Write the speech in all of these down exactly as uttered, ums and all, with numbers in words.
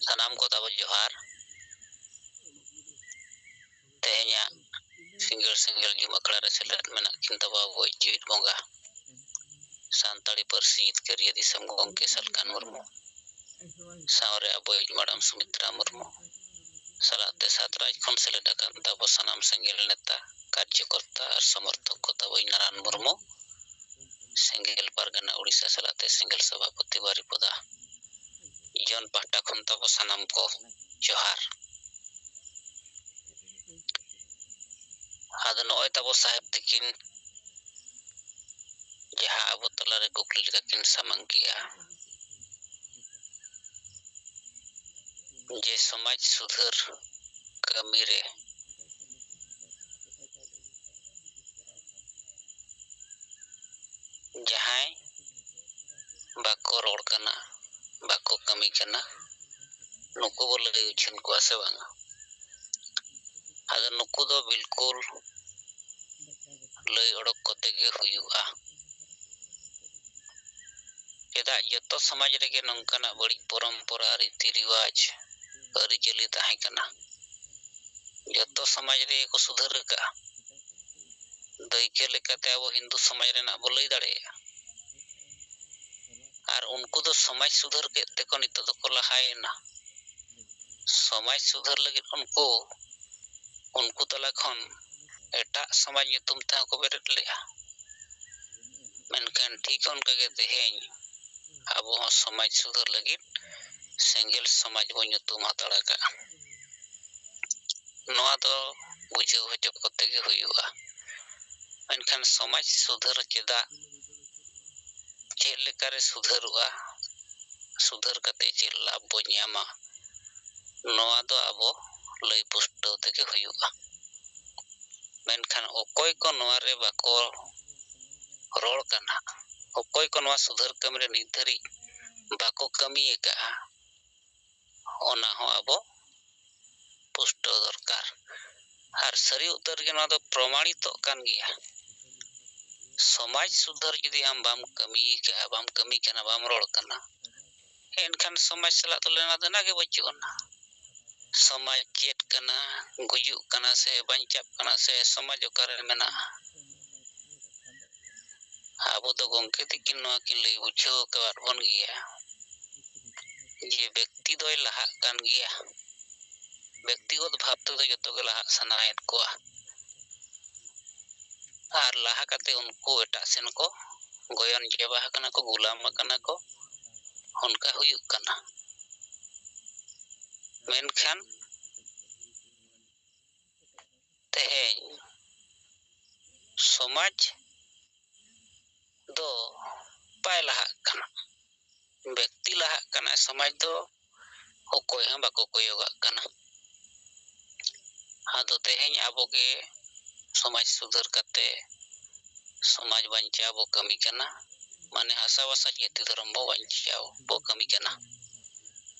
ᱥᱟᱱᱟᱢ ᱠᱚ ᱛᱟᱵᱚ ᱡᱚᱦᱟᱨ᱾ ᱛᱮᱦᱮᱧᱟᱜ ᱥᱤᱸᱜᱟᱹᱲ ᱥᱤᱸᱜᱟᱹᱲ ᱡᱩᱢ ᱟᱠᱷᱲᱟ ᱨᱮ ᱥᱮᱞᱮᱫ ᱢᱮᱱᱟᱜ ᱠᱤᱱ ᱛᱟᱵᱚ ᱟᱵᱚᱭᱤᱡ ᱡᱤᱣᱤᱫ ᱵᱚᱸᱜᱟ, ᱥᱟᱱᱛᱟᱲᱤ ᱯᱟᱹᱨᱥᱤ ᱡᱤᱛᱠᱟᱹᱨᱤᱭᱟᱹ ᱫᱤᱥᱚᱢ ᱜᱚᱢᱠᱮ ᱥᱟᱞᱠᱷᱟᱱ ᱢᱩᱨᱢᱩ, ᱥᱟᱶᱨᱮ ᱟᱵᱚᱭᱤᱡ ᱢᱟᱰᱟᱢ ᱥᱩᱢᱤᱛᱨᱟ ᱢᱩᱨᱢᱩ, ᱥᱟᱞᱟᱜ ᱛᱮ ᱥᱟᱛᱨᱟᱡᱽ ᱠᱷᱚᱱ ᱥᱮᱞᱮᱫ ᱟᱠᱟᱱ ᱛᱟᱵᱚ ᱥᱟᱱᱟᱢ ᱥᱮᱸᱜᱮᱞ ᱱᱮᱛᱟ, ᱠᱟᱨᱡᱚᱠᱚᱨᱛᱟ ᱟᱨ ᱥᱚᱢᱚᱨᱛᱷᱚᱠ ᱠᱚ ᱛᱟᱵᱚᱭᱤᱡ ᱱᱟᱨᱟᱱ ᱢᱩᱨᱢᱩ, ᱥᱮᱸᱜᱮᱞ ᱯᱟᱨᱜᱟᱱᱟ ᱳᱰᱤᱥᱟ ᱥᱟᱞᱟᱜ ᱛᱮ ᱥᱮᱸᱜᱮᱞ ᱥᱚᱵᱷᱟᱯᱚᱛᱤ ᱵᱟᱨᱤᱯᱚᱫᱟ᱾ ᱡᱚᱱ ᱯᱟᱦᱴᱟ ᱠᱷᱚᱱ ᱛᱟᱵᱚ ᱥᱟᱱᱟᱢ ᱠᱚ ᱡᱚᱦᱟᱨ᱾ ᱟᱫᱚ ᱱᱚᱜᱼᱚᱭ ᱛᱟᱵᱚ ᱥᱟᱦᱮᱵ ᱛᱤᱠᱤᱱ ᱡᱟᱦᱟᱸ ᱟᱵᱚ ᱛᱟᱞᱟᱨᱮ ᱠᱩᱠᱞᱤ ᱞᱮᱠᱟ ᱠᱤᱱ ᱥᱟᱢᱟᱝ ᱠᱮᱜᱼᱟ, ᱡᱮ ᱥᱚᱢᱟᱡᱽ ᱥᱩᱫᱷᱟᱹᱨ ᱠᱟᱹᱢᱤ ᱨᱮ ᱡᱟᱦᱟᱸᱭ ᱵᱟᱠᱚ ᱨᱚᱲ ᱠᱟᱱᱟ, ᱵᱟᱠᱚ ᱠᱟᱹᱢᱤ ᱠᱟᱱᱟ, ᱱᱩᱠᱩ ᱵᱚ ᱞᱟᱹᱭ ᱩᱪᱷᱟᱹᱱ ᱠᱚᱣᱟ ᱥᱮ ᱵᱟᱝᱟ? ᱟᱫᱚ ᱱᱩᱠᱩ ᱫᱚ ᱵᱤᱞᱠᱩᱞ ᱞᱟᱹᱭ ᱚᱰᱚᱠ ᱠᱚᱛᱮ ᱜᱮ ᱦᱩᱭᱩᱜᱼᱟ᱾ ᱪᱮᱫᱟᱜ, ᱡᱚᱛᱚ ᱥᱚᱢᱟᱡᱽ ᱨᱮᱜᱮ ᱱᱚᱝᱠᱟᱱᱟᱜ ᱵᱟᱹᱲᱤᱡ ᱯᱚᱨᱚᱢᱯᱚᱨᱟ, ᱨᱤᱛᱤ ᱨᱤᱣᱟᱡᱽ, ᱟᱹᱨᱤᱪᱟᱹᱞᱤ ᱛᱟᱦᱮᱸ ᱠᱟᱱᱟ᱾ ᱡᱚᱛᱚ ᱥᱚᱢᱟᱡᱽ ᱨᱮᱜᱮ ᱠᱚ ᱥᱩᱫᱷᱟᱹᱨ ᱟᱠᱟᱫᱼᱟ᱾ ᱫᱟᱹᱭᱠᱟᱹ ᱞᱮᱠᱟᱛᱮ ᱟᱵᱚ ᱦᱤᱱᱫᱩ ᱥᱚᱢᱟᱡᱽ ᱨᱮᱱᱟᱜ ᱵᱚ ᱞᱟᱹᱭ ᱫᱟᱲᱮᱭᱟᱜᱼᱟ᱾ ᱟᱨ ᱩᱱᱠᱩ ᱫᱚ ᱥᱚᱢᱟᱡᱽ ᱥᱩᱫᱷᱟᱹᱨ ᱠᱮᱫ ᱛᱮᱠᱚ ᱱᱤᱛᱚᱜ ᱫᱚᱠᱚ ᱞᱟᱦᱟᱭᱮᱱᱟ᱾ ᱥᱚᱢᱟᱡᱽ ᱥᱩᱫᱷᱟᱹᱨ ᱞᱟᱹᱜᱤᱫ ᱩᱱᱠᱩ, ᱩᱱᱠᱩ ᱛᱟᱞᱟ ᱠᱷᱚᱱ ᱮᱴᱟᱜ ᱥᱚᱢᱟᱡᱽ ᱧᱩᱛᱩᱢ ᱛᱮᱦᱚᱸ ᱠᱚ ᱵᱮᱨᱮᱫ ᱞᱮᱫᱼᱟ᱾ ᱢᱮᱱᱠᱷᱟᱱ ᱴᱷᱤᱠ ᱚᱱᱠᱟᱜᱮ ᱛᱮᱦᱮᱧ ᱟᱵᱚ ᱦᱚᱸ ᱥᱚᱢᱟᱡᱽ ᱥᱩᱫᱷᱟᱹᱨ ᱞᱟᱹᱜᱤᱫ ᱥᱮᱸᱜᱮᱞ ᱥᱚᱢᱟᱡᱽ ᱵᱚᱱ ᱧᱩᱛᱩᱢ ᱦᱟᱛᱟᱲ ᱟᱠᱟᱫᱼᱟ᱾ ᱱᱚᱣᱟ ᱫᱚ ᱵᱩᱡᱷᱟᱹᱣ ᱦᱚᱪᱚ ᱠᱚᱛᱮ ᱜᱮ ᱦᱩᱭᱩᱜᱼᱟ᱾ ᱢᱮᱱᱠᱷᱟᱱ ᱥᱚᱢᱟᱡᱽ ᱥᱩᱫᱷᱟᱹᱨ ᱪᱮᱫᱟᱜ, ᱪᱮᱫ ᱞᱮᱠᱟᱨᱮ ᱥᱩᱫᱷᱟᱹᱨᱚᱜᱼᱟ, ᱥᱩᱫᱷᱟᱹᱨ ᱠᱟᱛᱮ ᱪᱮᱫ ᱞᱟᱵᱷ ᱵᱚᱱ ᱧᱟᱢᱟ, ᱱᱚᱣᱟ ᱫᱚ ᱟᱵᱚ ᱞᱟᱹᱭ ᱯᱩᱥᱴᱟᱹᱣ ᱛᱮᱜᱮ ᱦᱩᱭᱩᱜᱼᱟ᱾ ᱢᱮᱱᱠᱷᱟᱱ ᱚᱠᱚᱭ ᱠᱚ ᱱᱚᱣᱟ ᱨᱮ ᱵᱟᱠᱚ ᱨᱚᱲ ᱠᱟᱱᱟ, ᱚᱠᱚᱭ ᱠᱚ ᱱᱚᱣᱟ ᱥᱩᱫᱷᱟᱹᱨ ᱠᱟᱹᱢᱤ ᱨᱮ ᱱᱤᱛ ᱫᱷᱟᱹᱨᱤᱡ ᱵᱟᱠᱚ ᱠᱟᱹᱢᱤ ᱟᱠᱟᱫᱼᱟ, ᱚᱱᱟ ᱦᱚᱸ ᱟᱵᱚ ᱯᱩᱥᱴᱟᱹᱣ ᱫᱚᱨᱠᱟᱨ᱾ ᱟᱨ ᱥᱟᱹᱨᱤ ᱩᱛᱟᱹᱨ ᱜᱮ ᱱᱚᱣᱟ ᱫᱚ ᱯᱨᱚᱢᱟᱬᱤᱛᱚᱜ ᱠᱟᱱ ᱜᱮᱭᱟ᱾ ᱥᱚᱢᱟᱡᱽ ᱥᱩᱫᱷᱟᱹᱨ ᱡᱩᱫᱤ ᱟᱢ ᱵᱟᱢ ᱠᱟᱹᱢᱤ ᱟᱠᱟᱫᱼᱟ, ᱵᱟᱢ ᱠᱟᱹᱢᱤ ᱠᱟᱱᱟ, ᱵᱟᱢ ᱨᱚᱲ ᱠᱟᱱᱟ, ᱮᱱᱠᱷᱟᱱ ᱥᱚᱢᱟᱡᱽ ᱥᱟᱞᱟᱜ ᱫᱚ ᱞᱮᱱᱟ ᱫᱮᱱᱟ ᱜᱮ ᱵᱟᱹᱪᱩᱜ ᱟᱱᱟ᱾ ᱥᱚᱢᱟᱡᱽ ᱪᱮᱫ ᱠᱟᱱᱟ, ᱜᱩᱡᱩᱜ ᱠᱟᱱᱟ ᱥᱮ ᱵᱟᱧᱪᱟᱜ ᱠᱟᱱᱟ ᱥᱮ ᱥᱚᱢᱟᱡᱽ ᱚᱠᱟᱨᱮ ᱢᱮᱱᱟᱜᱼᱟ? ᱟᱵᱚ ᱫᱚ ᱜᱚᱢᱠᱮ ᱛᱤᱠᱤᱱ ᱱᱚᱣᱟ ᱠᱤᱱ ᱞᱟᱹᱭ ᱵᱩᱡᱷᱟᱹᱣ ᱟᱠᱟᱫ ᱵᱚᱱ ᱜᱮᱭᱟ ᱡᱮ ᱵᱮᱠᱛᱤ ᱫᱚᱭ ᱞᱟᱦᱟᱜ ᱠᱟᱱ ᱜᱮᱭᱟ᱾ ᱵᱮᱠᱛᱤᱜᱚᱛ ᱵᱷᱟᱵᱽ ᱛᱮᱫᱚ ᱡᱚᱛᱚ ᱜᱮ ᱞᱟᱦᱟᱜ ᱥᱟᱱᱟᱭᱮᱫ ᱠᱚᱣᱟ᱾ ᱟᱨ ᱞᱟᱦᱟ ᱠᱟᱛᱮ ᱩᱱᱠᱩ ᱮᱴᱟᱜ ᱥᱮᱱ ᱠᱚ ᱜᱚᱭᱚᱱ ᱪᱟᱵᱟ ᱟᱠᱟᱱᱟ ᱠᱚ, ᱜᱩᱞᱟᱢ ᱟᱠᱟᱱᱟ ᱠᱚ, ᱚᱱᱠᱟ ᱦᱩᱭᱩᱜ ᱠᱟᱱᱟ᱾ ᱢᱮᱱᱠᱷᱟᱱ ᱛᱮᱦᱮᱧ ᱥᱚᱢᱟᱡᱽ ᱫᱚ ᱵᱟᱭ ᱞᱟᱦᱟᱜ ᱠᱟᱱᱟ᱾ ᱵᱮᱠᱛᱤ ᱞᱟᱦᱟᱜ ᱠᱟᱱᱟᱭ, ᱥᱚᱢᱟᱡᱽ ᱫᱚ ᱚᱠᱚᱭ ᱦᱚᱸ ᱵᱟᱠᱚ ᱠᱚᱭᱚᱜᱟᱜ ᱠᱟᱱᱟ᱾ ᱟᱫᱚ ᱛᱮᱦᱮᱧ ᱟᱵᱚ ᱜᱮ ᱥᱚᱢᱟᱡᱽ ᱥᱩᱫᱷᱟᱹᱨ ᱠᱟᱛᱮ ᱥᱚᱢᱟᱡᱽ ᱵᱟᱧᱪᱟᱣ ᱵᱚ ᱠᱟᱹᱢᱤ ᱠᱟᱱᱟ, ᱢᱟᱱᱮ ᱦᱟᱥᱟ ᱵᱷᱟᱥᱟ ᱡᱟᱹᱛᱤ ᱫᱷᱚᱨᱚᱢ ᱵᱚ ᱵᱟᱧᱪᱟᱣ ᱵᱚ ᱠᱟᱹᱢᱤ ᱠᱟᱱᱟ᱾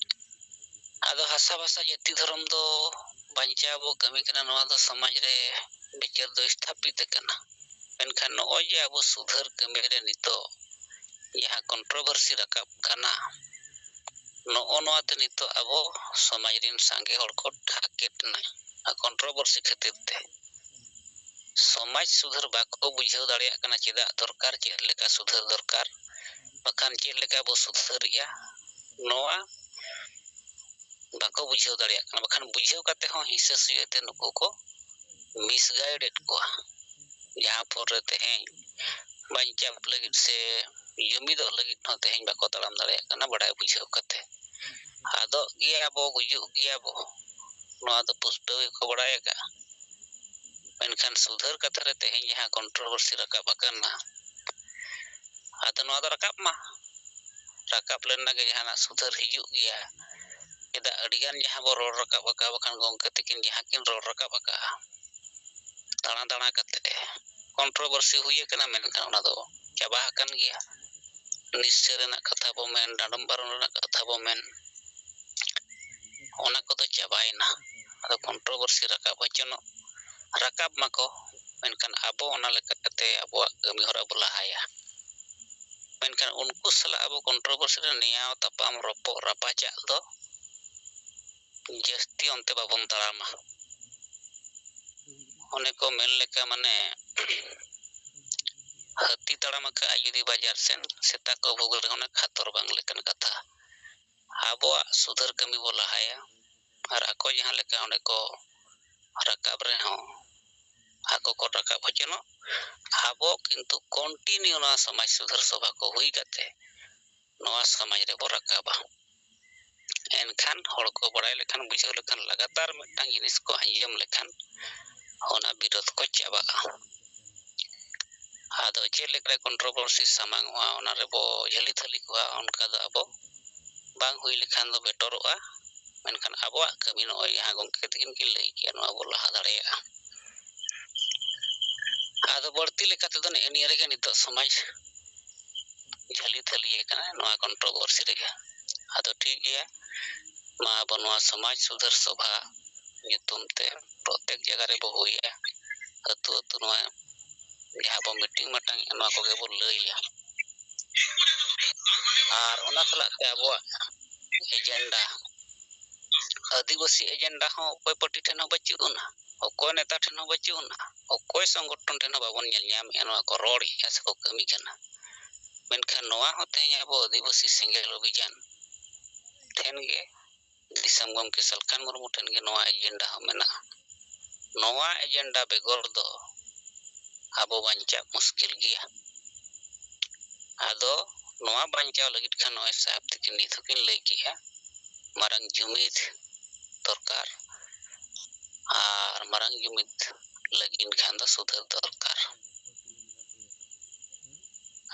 ᱟᱫᱚ ᱦᱟᱥᱟ ᱵᱷᱟᱥᱟ ᱡᱟᱹᱛᱤ ᱫᱷᱚᱨᱚᱢ ᱫᱚ ᱵᱟᱧᱪᱟᱣ ᱵᱚ ᱠᱟᱹᱢᱤ ᱠᱟᱱᱟ, ᱱᱚᱣᱟ ᱫᱚ ᱥᱚᱢᱟᱡᱽ ᱨᱮ ᱵᱤᱪᱟᱹᱨ ᱫᱚ ᱥᱛᱷᱟᱯᱤᱛ ᱟᱠᱟᱱᱟ᱾ ᱢᱮᱱᱠᱷᱟᱱ ᱱᱚᱜᱼᱚᱭ ᱡᱮ ᱟᱵᱚ ᱥᱩᱫᱷᱟᱹᱨ ᱠᱟᱹᱢᱤ ᱨᱮ ᱱᱤᱛᱚᱜ ᱡᱟᱦᱟᱸ controversy ᱨᱟᱠᱟᱵ ᱠᱟᱱᱟ, ᱱᱚᱜᱼᱚ ᱱᱚᱣᱟ ᱛᱮ ᱱᱤᱛᱚᱜ ᱟᱵᱚ ᱥᱚᱢᱟᱡᱽ ᱨᱮᱱ ᱥᱟᱸᱜᱮ ᱦᱚᱲ ᱠᱚ ᱴᱷᱟᱠᱮᱫ ᱮᱱᱟ᱾ ᱟᱨ controversy ᱠᱷᱟᱹᱛᱤᱨ ᱛᱮ ᱥᱚᱢᱟᱡᱽ ᱥᱩᱫᱷᱟᱹᱨ ᱵᱟᱠᱚ ᱵᱩᱡᱷᱟᱹᱣ ᱫᱟᱲᱮᱭᱟᱜ ᱠᱟᱱᱟ, ᱪᱮᱫᱟᱜ ᱫᱚᱨᱠᱟᱨ, ᱪᱮᱫ ᱞᱮᱠᱟ ᱥᱩᱫᱷᱟᱹᱨ ᱫᱚᱨᱠᱟᱨ, ᱵᱟᱠᱷᱟᱱ ᱪᱮᱫ ᱞᱮᱠᱟ ᱵᱚ ᱥᱩᱫᱷᱟᱹᱨᱮᱜᱼᱟ, ᱱᱚᱣᱟ ᱵᱟᱠᱚ ᱵᱩᱡᱷᱟᱹᱣ ᱫᱟᱲᱮᱭᱟᱜ ᱠᱟᱱᱟ᱾ ᱵᱟᱠᱷᱟᱱ ᱵᱩᱡᱷᱟᱹᱣ ᱠᱟᱛᱮ ᱦᱚᱸ ᱦᱤᱥᱟᱹ ᱥᱩᱭᱟᱹ ᱛᱮ ᱱᱩᱠᱩ ᱠᱚ misguide ᱮᱫ ᱠᱚᱣᱟ, ᱡᱟᱦᱟᱸ ᱯᱚᱨᱮ ᱛᱮᱦᱮᱧ ᱵᱟᱧᱪᱟᱣ ᱞᱟᱹᱜᱤᱫ ᱥᱮ ᱡᱩᱢᱤᱫᱚᱜ ᱞᱟᱹᱜᱤᱫ ᱦᱚᱸ ᱛᱮᱦᱮᱧ ᱵᱟᱠᱚ ᱛᱟᱲᱟᱢ ᱫᱟᱲᱮᱭᱟᱜ ᱠᱟᱱᱟ, ᱵᱟᱰᱟᱭ ᱵᱩᱡᱷᱟᱹᱣ ᱠᱟᱛᱮ᱾ ᱟᱫᱚᱜ ᱜᱮᱭᱟ ᱵᱚ, ᱜᱩᱡᱩᱜ ᱜᱮᱭᱟ ᱵᱚ, ᱱᱚᱣᱟ ᱫᱚ ᱯᱩᱥᱴᱟᱹᱣ ᱜᱮᱠᱚ ᱵᱟᱲᱟᱭ ᱟᱠᱟᱫᱼᱟ᱾ ᱢᱮᱱᱠᱷᱟᱱ ᱥᱩᱫᱷᱟᱹᱨ ᱠᱟᱛᱷᱟ ᱨᱮ ᱛᱮᱦᱮᱧ ᱡᱟᱦᱟᱸ controversy ᱨᱟᱠᱟᱵ ᱟᱠᱟᱱᱟ, ᱟᱫᱚ ᱱᱚᱣᱟ ᱫᱚ ᱨᱟᱠᱟᱵ ᱢᱟ, ᱨᱟᱠᱟᱵ ᱞᱮᱱᱟ ᱜᱮ ᱡᱟᱦᱟᱱᱟᱜ ᱥᱩᱫᱷᱟᱹᱨ ᱦᱤᱡᱩᱜ ᱜᱮᱭᱟ᱾ ᱪᱮᱫᱟᱜ ᱟᱹᱰᱤᱜᱟᱱ ᱡᱟᱦᱟᱸ ᱵᱚ ᱨᱚᱲ ᱨᱟᱠᱟᱵ ᱟᱠᱟᱫᱼᱟ, ᱵᱟᱠᱷᱟᱱ ᱜᱚᱢᱠᱮ ᱛᱤᱠᱤᱱ ᱡᱟᱦᱟᱸ ᱠᱤᱱ ᱨᱚᱲ ᱨᱟᱠᱟᱵ ᱟᱠᱟᱫᱼᱟ, ᱫᱟᱬᱟ ᱫᱟᱬᱟ ᱠᱟᱛᱮ controversy ᱦᱩᱭ ᱟᱠᱟᱱᱟ, ᱢᱮᱱᱠᱷᱟᱱ ᱚᱱᱟ ᱫᱚ ᱪᱟᱵᱟ ᱟᱠᱟᱱ ᱜᱮᱭᱟ᱾ ᱱᱤᱥᱥᱟᱹ ᱨᱮᱱᱟᱜ ᱠᱟᱛᱷᱟ ᱵᱚ ᱢᱮᱱ, ᱰᱟᱸᱰᱚᱢ ᱯᱟᱨᱚᱢ ᱨᱮᱱᱟᱜ ᱠᱟᱛᱷᱟ ᱵᱚ ᱢᱮᱱ, ᱚᱱᱟ ᱠᱚᱫᱚ ᱪᱟᱵᱟᱭᱮᱱᱟ᱾ ᱟᱫᱚ controversy ᱨᱟᱠᱟᱵ ᱦᱚᱪᱚᱱᱚᱜ, ᱨᱟᱠᱟᱵ ᱢᱟᱠᱚ, ᱢᱮᱱᱠᱷᱟᱱ ᱟᱵᱚ ᱚᱱᱟ ᱞᱮᱠᱟᱛᱮ ᱟᱵᱚᱣᱟᱜ ᱠᱟᱹᱢᱤ ᱦᱚᱨᱟ ᱵᱚ ᱞᱟᱦᱟᱭᱟ᱾ ᱢᱮᱱᱠᱷᱟᱱ ᱩᱱᱠᱩ ᱥᱟᱞᱟᱜ ᱟᱵᱚ controversy ᱨᱮ ᱱᱮᱭᱟᱣ ᱛᱟᱯᱟᱢ ᱨᱚᱯᱚᱜ ᱨᱟᱯᱟᱪᱟᱜ ᱫᱚ ᱡᱟᱹᱥᱛᱤ ᱚᱱᱛᱮ ᱵᱟᱵᱚᱱ ᱛᱟᱲᱟᱢᱟ᱾ ᱚᱱᱮ ᱠᱚ ᱢᱮᱱ ᱞᱮᱠᱟ, ᱢᱟᱱᱮ, ᱦᱟᱹᱛᱤ ᱛᱟᱲᱟᱢ ᱟᱠᱟᱫ ᱡᱩᱫᱤ ᱵᱟᱡᱟᱨ ᱥᱮᱱ, ᱥᱮᱛᱟ ᱠᱚ ᱵᱷᱩᱜᱟᱹᱜ ᱨᱮᱦᱚᱸ ᱚᱱᱟ ᱠᱷᱟᱛᱚᱨ ᱵᱟᱝ ᱞᱮᱠᱟᱱ ᱠᱟᱛᱷᱟ᱾ ᱟᱵᱚᱣᱟᱜ ᱥᱩᱫᱷᱟᱹᱨ ᱠᱟᱹᱢᱤ ᱵᱚ ᱞᱟᱦᱟᱭᱟ, ᱟᱨ ᱟᱠᱚ ᱡᱟᱦᱟᱸ ᱞᱮᱠᱟ ᱚᱸᱰᱮ ᱠᱚ ᱨᱟᱠᱟᱵ ᱨᱮᱦᱚᱸ, ᱟᱠᱚ ᱠᱚ ᱨᱟᱠᱟᱵ ᱦᱚᱪᱚᱱᱚᱜ, ᱟᱵᱚ ᱠᱤᱱᱛᱩ continue ᱱᱚᱣᱟ ᱥᱚᱢᱟᱡᱽ ᱥᱩᱫᱷᱟᱹᱨ ᱥᱚᱵᱷᱟ ᱠᱚ ᱦᱩᱭ ᱠᱟᱛᱮ ᱱᱚᱣᱟ ᱥᱚᱢᱟᱡᱽ ᱨᱮᱵᱚ ᱨᱟᱠᱟᱵᱟ᱾ ᱮᱱᱠᱷᱟᱱ ᱦᱚᱲ ᱠᱚ ᱵᱟᱲᱟᱭ ᱞᱮᱠᱷᱟᱱ, ᱵᱩᱡᱷᱟᱹᱣ ᱞᱮᱠᱷᱟᱱ, ᱞᱟᱜᱟᱛᱟᱨ ᱢᱤᱫᱴᱟᱝ ᱡᱤᱱᱤᱥ ᱠᱚ ᱟᱸᱡᱚᱢ ᱞᱮᱠᱷᱟᱱ, ᱚᱱᱟ ᱵᱤᱨᱳᱫᱷ ᱠᱚ ᱪᱟᱵᱟᱜᱼᱟ᱾ ᱟᱫᱚ ᱪᱮᱫ ᱞᱮᱠᱟᱨᱮ controversy ᱥᱟᱢᱟᱝᱚᱜᱼᱟ, ᱚᱱᱟ ᱨᱮᱵᱚ ᱡᱷᱟᱹᱞᱤ ᱛᱷᱟᱹᱞᱤ ᱠᱚᱜᱼᱟ, ᱚᱱᱠᱟ ᱫᱚ ᱟᱵᱚ ᱵᱟᱝ ᱦᱩᱭ ᱞᱮᱠᱷᱟᱱ ᱫᱚ ᱵᱮᱴᱚᱨᱚᱜᱼᱟ᱾ ᱢᱮᱱᱠᱷᱟᱱ ᱟᱵᱚᱣᱟᱜ ᱠᱟᱹᱢᱤ ᱱᱚᱜᱼᱚᱭ ᱡᱟᱦᱟᱸ ᱜᱚᱢᱠᱮ ᱛᱟᱹᱠᱤᱱ ᱠᱤᱱ ᱞᱟᱹᱭ ᱠᱮᱜᱼᱟ, ᱱᱚᱣᱟ ᱵᱚ ᱞᱟᱦᱟ ᱫᱟᱲᱮᱭᱟᱜᱼᱟ᱾ ᱟᱫᱚ ᱵᱟᱹᱲᱛᱤ ᱞᱮᱠᱟ ᱛᱮᱫᱚ ᱱᱮᱜᱼᱮ ᱱᱤᱭᱟᱹ ᱨᱮᱜᱮ ᱱᱤᱛᱚᱜ ᱥᱚᱢᱟᱡᱽ ᱡᱷᱟᱹᱞᱤ ᱛᱷᱟᱹᱞᱤ ᱟᱠᱟᱱᱟ ᱱᱚᱣᱟ controversy ᱨᱮᱜᱮ᱾ ᱟᱫᱚ ᱴᱷᱤᱠ ᱜᱮᱭᱟ, ᱢᱟ ᱟᱵᱚ ᱱᱚᱣᱟ ᱥᱚᱢᱟᱡᱽ ᱥᱩᱫᱷᱟᱹᱨ ᱥᱚᱵᱷᱟ ᱧᱩᱛᱩᱢ ᱛᱮ ᱯᱨᱚᱛᱮᱠ ᱡᱟᱭᱜᱟ ᱨᱮᱵᱚ ᱦᱩᱭᱟ, ᱟᱹᱛᱩ ᱟᱹᱛᱩ ᱱᱚᱣᱟ ᱡᱟᱦᱟᱸ ᱵᱚ meeting ᱢᱟᱴᱟᱝ ᱮᱫᱼᱟ, ᱱᱚᱣᱟ ᱠᱚᱜᱮ ᱵᱚ ᱞᱟᱹᱭᱟ᱾ ᱟᱨ ᱚᱱᱟ ᱥᱟᱞᱟᱜ ᱛᱮ ᱟᱵᱚᱣᱟᱜ agenda, ᱟᱹᱫᱤᱵᱟᱹᱥᱤ agenda ᱦᱚᱸ ᱚᱠᱚᱭ party ᱴᱷᱮᱱ ᱦᱚᱸ ᱵᱟᱹᱪᱩᱜ ᱟᱱᱟ, ᱚᱠᱚᱭ ᱱᱮᱛᱟ ᱴᱷᱮᱱ ᱦᱚᱸ ᱵᱟᱹᱪᱩᱜ ᱟᱱᱟ, ᱚᱠᱚᱭ ᱥᱚᱝᱜᱚᱴᱷᱚᱱ ᱴᱷᱮᱱ ᱦᱚᱸ ᱵᱟᱵᱚᱱ ᱧᱮᱞ ᱧᱟᱢᱮᱫᱼᱟ ᱱᱚᱣᱟ ᱠᱚ ᱨᱚᱲᱮᱫᱼᱟ ᱥᱮᱠᱚ ᱠᱟᱹᱢᱤ ᱠᱟᱱᱟ᱾ ᱢᱮᱱᱠᱷᱟᱱ ᱱᱚᱣᱟ ᱦᱚᱸ ᱛᱮᱦᱮᱧ ᱟᱵᱚ ᱟᱹᱫᱤᱵᱟᱹᱥᱤ ᱥᱮᱸᱜᱮᱞ ᱚᱵᱷᱤᱡᱟᱱ ᱴᱷᱮᱱ ᱜᱮ, ᱫᱤᱥᱚᱢ ᱜᱚᱢᱠᱮ ᱥᱟᱞᱠᱷᱟᱱ ᱢᱩᱨᱢᱩ ᱴᱷᱮᱱ ᱜᱮ ᱱᱚᱣᱟ agenda ᱦᱚᱸ ᱢᱮᱱᱟᱜᱼᱟ᱾ ᱱᱚᱣᱟ agenda ᱵᱮᱜᱚᱨ ᱫᱚ ᱟᱵᱚ ᱵᱟᱧᱪᱟᱜ ᱢᱩᱥᱠᱤᱞ ᱜᱮᱭᱟ᱾ ᱟᱫᱚ ᱱᱚᱣᱟ ᱵᱟᱧᱪᱟᱣ ᱞᱟᱹᱜᱤᱫ ᱠᱷᱟᱱ ᱱᱚᱜᱼᱚᱭ ᱥᱟᱦᱮᱵᱽ ᱛᱟᱹᱠᱤᱱ ᱱᱤᱛ ᱦᱚᱸᱠᱤᱱ ᱞᱟᱹᱭ ᱠᱮᱜᱼᱟ, ᱢᱟᱨᱟᱝ ᱡᱩᱢᱤᱫ ᱫᱚᱨᱠᱟᱨ, ᱟᱨ ᱢᱟᱨᱟᱝ ᱡᱩᱢᱤᱫ ᱞᱟᱹᱜᱤᱫ ᱠᱷᱟᱱ ᱫᱚ ᱥᱩᱫᱷᱟᱹᱨ ᱫᱚᱨᱠᱟᱨ᱾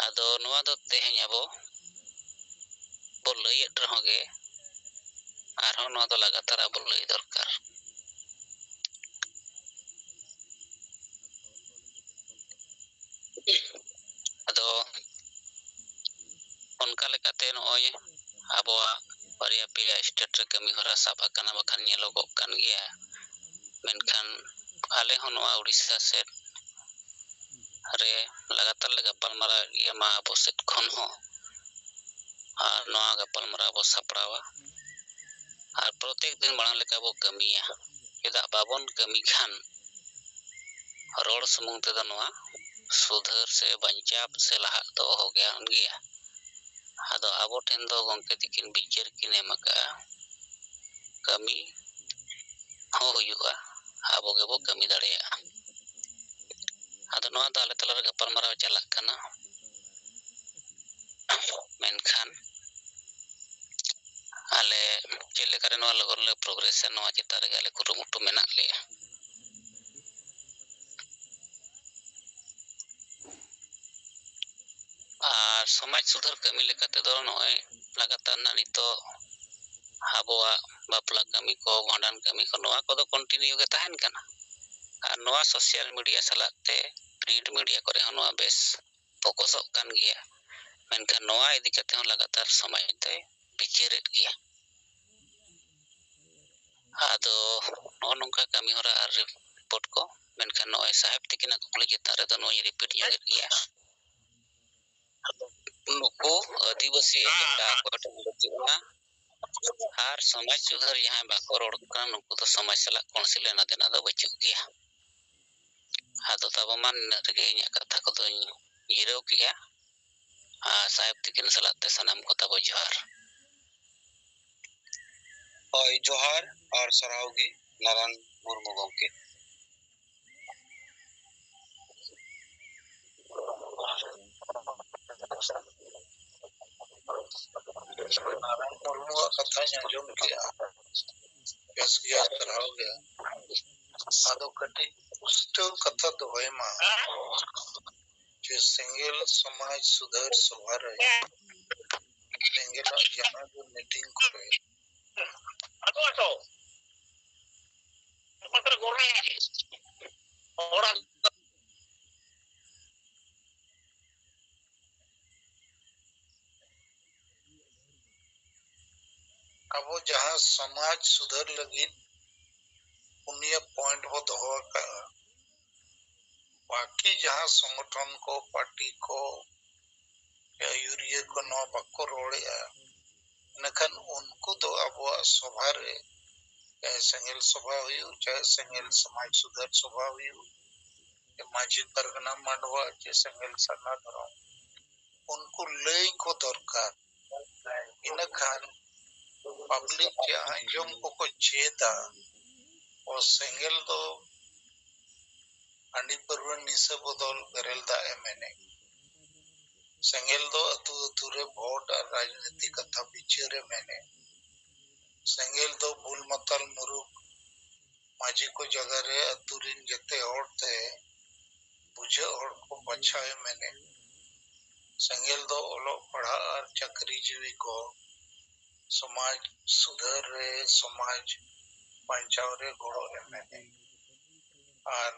ᱟᱫᱚ ᱱᱚᱣᱟ ᱫᱚ ᱛᱮᱦᱮᱧ ᱟᱵᱚ ᱵᱚ ᱞᱟᱹᱭᱮᱫ ᱨᱮᱦᱚᱸ ᱜᱮ, ᱟᱨᱦᱚᱸ ᱱᱚᱣᱟ ᱫᱚ ᱞᱟᱜᱟᱛᱟᱨ ᱟᱵᱚ ᱞᱟᱹᱭ ᱫᱚᱨᱠᱟᱨ᱾ ᱟᱫᱚ ᱚᱱᱠᱟ ᱞᱮᱠᱟᱛᱮ ᱱᱚᱜᱼᱚᱭ ᱟᱵᱚᱣᱟᱜ ᱵᱟᱨᱭᱟ ᱯᱮᱭᱟ state ᱨᱮ ᱠᱟᱹᱢᱤ ᱦᱚᱨᱟ ᱥᱟᱵ ᱟᱠᱟᱱᱟ, ᱵᱟᱠᱷᱟᱱ ᱧᱮᱞᱚᱜᱚᱜ ᱠᱟᱱ ᱜᱮᱭᱟ᱾ ᱢᱮᱱᱠᱷᱟᱱ ᱟᱞᱮ ᱦᱚᱸ ᱱᱚᱣᱟ ᱩᱲᱤᱥᱥᱟ ᱥᱮᱫ ᱨᱮ ᱞᱟᱜᱟᱛᱟᱨ ᱞᱮ ᱜᱟᱯᱟᱞᱢᱟᱨᱟᱣᱮᱫ ᱜᱮᱭᱟ᱾ ᱢᱟ ᱟᱵᱚ ᱥᱮᱫ ᱠᱷᱚᱱ ᱦᱚᱸ ᱟᱨ ᱱᱚᱣᱟ ᱜᱟᱯᱟᱞᱢᱟᱨᱟᱣ ᱵᱚ ᱥᱟᱯᱲᱟᱣᱟ ᱟᱨ ᱯᱨᱚᱛᱮᱠ ᱫᱤᱱ ᱢᱟᱲᱟᱝ ᱞᱮᱠᱟ ᱵᱚ ᱠᱟᱹᱢᱤᱭᱟ᱾ ᱪᱮᱫᱟᱜ ᱵᱟᱵᱚᱱ ᱠᱟᱹᱢᱤ ᱠᱷᱟᱱ ᱨᱚᱲ ᱥᱩᱢᱩᱝ ᱛᱮᱫᱚ ᱱᱚᱣᱟ ᱥᱩᱫᱷᱟᱹᱨ ᱥᱮ ᱵᱟᱧᱪᱟᱣ ᱥᱮ ᱞᱟᱦᱟᱜ ᱫᱚ ᱚᱦᱚ ᱜᱮᱭᱟ᱾ ᱟᱫᱚ ᱟᱵᱚ ᱴᱷᱮᱱ ᱫᱚ ᱜᱚᱢᱠᱮ ᱛᱤᱠᱤᱱ ᱵᱤᱪᱟᱹᱨ ᱠᱤᱱ ᱮᱢ ᱟᱠᱟᱫᱼᱟ, ᱠᱟᱹᱢᱤ ᱦᱚᱸ ᱦᱩᱭᱩᱜᱼᱟ, ᱟᱵᱚ ᱜᱮᱵᱚ ᱠᱟᱹᱢᱤ ᱫᱟᱲᱮᱭᱟᱜᱼᱟ᱾ ᱟᱫᱚ ᱱᱚᱣᱟ ᱫᱚ ᱟᱞᱮ ᱛᱟᱞᱟᱨᱮ ᱜᱟᱯᱟᱞᱢᱟᱨᱟᱣ ᱪᱟᱞᱟᱜ ᱠᱟᱱᱟ, ᱢᱮᱱᱠᱷᱟᱱ ᱟᱞᱮ ᱪᱮᱫ ᱞᱮᱠᱟᱨᱮ ᱱᱚᱣᱟ ᱞᱚᱜᱚᱱ ᱞᱮ ᱯᱨᱳᱜᱨᱮᱥᱟ, ᱱᱚᱣᱟ ᱪᱮᱛᱟᱱ ᱨᱮᱜᱮ ᱟᱞᱮ ᱠᱩᱨᱩᱢᱩᱴᱩ ᱢᱮᱱᱟᱜ ᱞᱮᱭᱟ᱾ ᱟᱨ ᱥᱚᱢᱟᱡᱽ ᱥᱩᱫᱷᱟᱹᱨ ᱠᱟᱹᱢᱤ ᱞᱮᱠᱟ ᱛᱮᱫᱚ ᱱᱚᱜᱼᱚᱭ ᱞᱟᱜᱟᱛᱟᱨ ᱱᱟᱜ ᱱᱤᱛᱚᱜ ᱟᱵᱚᱣᱟᱜ ᱵᱟᱯᱞᱟ ᱠᱟᱹᱢᱤ ᱠᱚ, ᱵᱷᱟᱸᱰᱟᱱ ᱠᱟᱹᱢᱤ ᱠᱚ, ᱱᱚᱣᱟ ᱠᱚᱫᱚ ᱠᱚᱱᱴᱤᱱᱤᱭᱩ ᱜᱮ ᱛᱟᱦᱮᱱ ᱠᱟᱱᱟ᱾ ᱟᱨ ᱱᱚᱣᱟ ᱥᱳᱥᱟᱞ ᱢᱤᱰᱤᱭᱟ ᱥᱟᱞᱟᱜ ᱛᱮ ᱯᱨᱤᱱᱴ ᱢᱤᱰᱤᱭᱟ ᱠᱚᱨᱮ ᱦᱚᱸ ᱱᱚᱣᱟ ᱵᱮᱥ ᱯᱷᱳᱠᱚᱥᱚᱜ ᱠᱟᱱ ᱜᱮᱭᱟ᱾ ᱢᱮᱱᱠᱷᱟᱱ ᱱᱚᱣᱟ ᱤᱫᱤ ᱠᱟᱛᱮ ᱦᱚᱸ ᱞᱟᱜᱟᱛᱟᱨ ᱥᱚᱢᱟᱡᱽ ᱫᱚᱭ ᱵᱤᱪᱟᱹᱨᱮᱫ ᱜᱮᱭᱟ᱾ ᱟᱫᱚ ᱱᱚᱜᱼᱚ ᱱᱚᱝᱠᱟ ᱠᱟᱹᱢᱤ ᱦᱚᱨᱟ ᱟᱨ ᱨᱤᱯᱳᱨᱴ ᱠᱚ, ᱢᱮᱱᱠᱷᱟᱱ ᱱᱚᱜᱼᱚᱭ ᱥᱟᱦᱮᱵᱽ ᱛᱤᱠᱤᱱᱟᱜ ᱠᱩᱠᱞᱤ ᱪᱮᱛᱟᱱ ᱨᱮᱫᱚ ᱱᱚᱣᱟᱧ ᱨᱤᱯᱤᱴ ᱧᱚᱜᱮᱫ ᱜᱮᱭᱟ᱾ ᱟᱫᱚ ᱱᱩᱠᱩ ᱟᱹᱫᱤᱵᱟᱹᱥᱤ ᱮᱡᱮᱱᱰᱟ ᱚᱠᱚᱭ ᱴᱷᱮᱱ ᱵᱟᱹᱪᱩᱜᱼᱟ ᱟᱨ ᱥᱚᱢᱟᱡᱽ ᱥᱩᱫᱷᱟᱹᱨ ᱡᱟᱦᱟᱸᱭ ᱵᱟᱠᱚ ᱨᱚᱲ ᱠᱟᱱᱟ, ᱱᱩᱠᱩ ᱫᱚ ᱥᱚᱢᱟᱡᱽ ᱥᱟᱞᱟᱜ ᱠᱚᱱᱥᱤᱞ ᱞᱮᱱᱟ ᱫᱮᱱᱟ ᱫᱚ ᱵᱟᱹᱪᱩᱜ ᱜᱮᱭᱟ᱾ ᱟᱫᱚ ᱛᱟᱵᱚ ᱢᱟ ᱱᱤᱱᱟᱹᱜ ᱨᱮᱜᱮ ᱤᱧᱟᱹᱜ ᱠᱟᱛᱷᱟ ᱠᱚᱫᱚᱧ ᱡᱤᱨᱟᱹᱣ ᱠᱮᱜᱼᱟ᱾ ᱟᱨ ᱥᱟᱦᱮᱵᱽ ᱛᱤᱠᱤᱱ ᱥᱟᱞᱟᱜ ᱛᱮ ᱥᱟᱱᱟᱢ ᱠᱚ ᱛᱟᱵᱚ ᱡᱚᱦᱟᱨ᱾ ᱦᱳᱭ, ᱡᱚᱦᱟᱨ ᱟᱨ ᱥᱟᱨᱦᱟᱣ ᱜᱮ ᱱᱟᱨᱟᱭᱚᱱ ᱢᱩᱨᱢᱩ ᱜᱚᱢᱠᱮ᱾ ᱱᱟᱨᱟᱭᱚᱱ ᱢᱩᱨᱢᱩᱣᱟᱜ ᱠᱟᱛᱷᱟᱧ ᱟᱸᱡᱚᱢ ᱠᱮᱜᱼᱟ, ᱵᱮᱥ ᱜᱮᱭᱟ, ᱥᱟᱨᱦᱟᱣ ᱜᱮ᱾ ᱟᱫᱚ ᱠᱟᱹᱴᱤᱡ ᱯᱩᱥᱴᱟᱹᱣ ᱠᱟᱛᱷᱟ ᱫᱚᱦᱚᱭ ᱢᱟ᱾ ᱡᱮ ᱥᱮᱸᱜᱮᱞ ᱥᱚᱢᱟᱡᱽ ᱥᱩᱫᱷᱟᱹᱨ ᱥᱚᱵᱷᱟ ᱨᱮ ᱥᱮᱸᱜᱮᱞᱟᱜ ᱡᱟᱦᱟᱸ ᱜᱮ ᱢᱤᱴᱤᱝ ᱠᱚᱨᱮ ᱟᱵᱚ ᱡᱟᱦᱟᱸ ᱥᱚᱢᱟᱡᱽ ᱥᱩᱫᱷᱟᱹᱨ ᱞᱟᱹᱜᱤᱫ ᱯᱩᱱᱭᱟᱹ ᱯᱚᱭᱮᱱᱴ ᱵᱚ ᱫᱚᱦᱚ ᱟᱠᱟᱫᱼᱟ, ᱵᱟᱹᱠᱤ ᱡᱟᱦᱟᱸ ᱥᱚᱝᱜᱚᱴᱷᱚᱱ ᱠᱚ, ᱯᱟᱨᱴᱤ ᱠᱚ, ᱟᱹᱭᱩᱨᱤᱭᱟᱹ ᱠᱚ ᱱᱚᱣᱟ ᱵᱟᱠᱚ ᱨᱚᱲᱮᱜᱼᱟ, ᱤᱱᱟᱹᱠᱷᱟᱱ ᱩᱱᱠᱩ ᱫᱚ ᱟᱵᱚᱣᱟᱜ ᱥᱚᱵᱷᱟ ᱨᱮ, ᱪᱟᱦᱮ ᱥᱮᱸᱜᱮᱞ ᱥᱚᱵᱷᱟ ᱦᱩᱭᱩᱜ, ᱪᱟᱦᱮ ᱥᱮᱸᱜᱮᱞ ᱥᱚᱢᱟᱡᱽ ᱥᱩᱫᱷᱟᱹᱨ ᱥᱚᱵᱷᱟ ᱦᱩᱭᱩᱜ, ᱪᱮ ᱢᱟᱹᱡᱷᱤ ᱯᱟᱨᱜᱟᱱᱟ ᱢᱟᱰᱣᱟ, ᱪᱮ ᱥᱮᱸᱜᱮᱞ ᱥᱟᱨᱱᱟ ᱫᱷᱚᱨᱚᱢ, ᱩᱱᱠᱩ ᱞᱟᱹᱭ ᱠᱚ ᱫᱚᱨᱠᱟᱨ᱾ ᱤᱱᱟᱹᱠᱷᱟᱱ ᱯᱟᱵᱽᱞᱤᱠ ᱪᱮ ᱟᱸᱡᱚᱢ ᱠᱚᱠᱚ ᱪᱮᱫᱟ, ᱚ, ᱥᱮᱸᱜᱮᱞ ᱫᱚ ᱦᱟᱺᱰᱤ ᱯᱟᱹᱨᱣᱟᱹ ᱱᱤᱥᱟᱹ ᱵᱚᱫᱚᱞ ᱵᱮᱨᱮᱞ ᱫᱟᱜ ᱮ ᱢᱮᱱᱮ᱾ ᱥᱮᱸᱜᱮᱞ ᱫᱚ ᱟᱹᱛᱩ ᱟᱹᱛᱩ ᱨᱮ ᱵᱷᱳᱴ ᱟᱨ ᱨᱟᱡᱽᱱᱤᱛᱤ ᱠᱟᱛᱷᱟ ᱵᱤᱪᱟᱹᱨ ᱮ ᱢᱮᱱᱮ᱾ ᱥᱮᱸᱜᱮᱞ ᱫᱚ ᱵᱩᱞ ᱢᱟᱛᱟᱞ ᱢᱩᱨᱩᱠ ᱢᱟᱹᱡᱷᱤ ᱠᱚ ᱡᱟᱭᱜᱟ ᱨᱮ ᱟᱹᱛᱩ ᱨᱤᱱ ᱡᱮᱛᱮ ᱦᱚᱲ ᱛᱮ ᱵᱩᱡᱷᱟᱹᱜ ᱦᱚᱲ ᱠᱚ ᱵᱟᱪᱷᱟᱣ ᱮ ᱢᱮᱱᱮ᱾ ᱥᱮᱸᱜᱮᱞ ᱫᱚ ᱚᱞᱚᱜ ᱯᱟᱲᱦᱟᱜ ᱟᱨ ᱪᱟᱹᱠᱨᱤ ᱡᱤᱣᱤ ᱠᱚ ᱥᱚᱢᱟᱡᱽ ᱥᱩᱫᱷᱟᱹᱨ ᱨᱮ, ᱥᱚᱢᱟᱡᱽ ᱵᱟᱧᱪᱟᱣ ᱨᱮ ᱜᱚᱲᱚ ᱮᱢ ᱢᱮ᱾ ᱟᱨ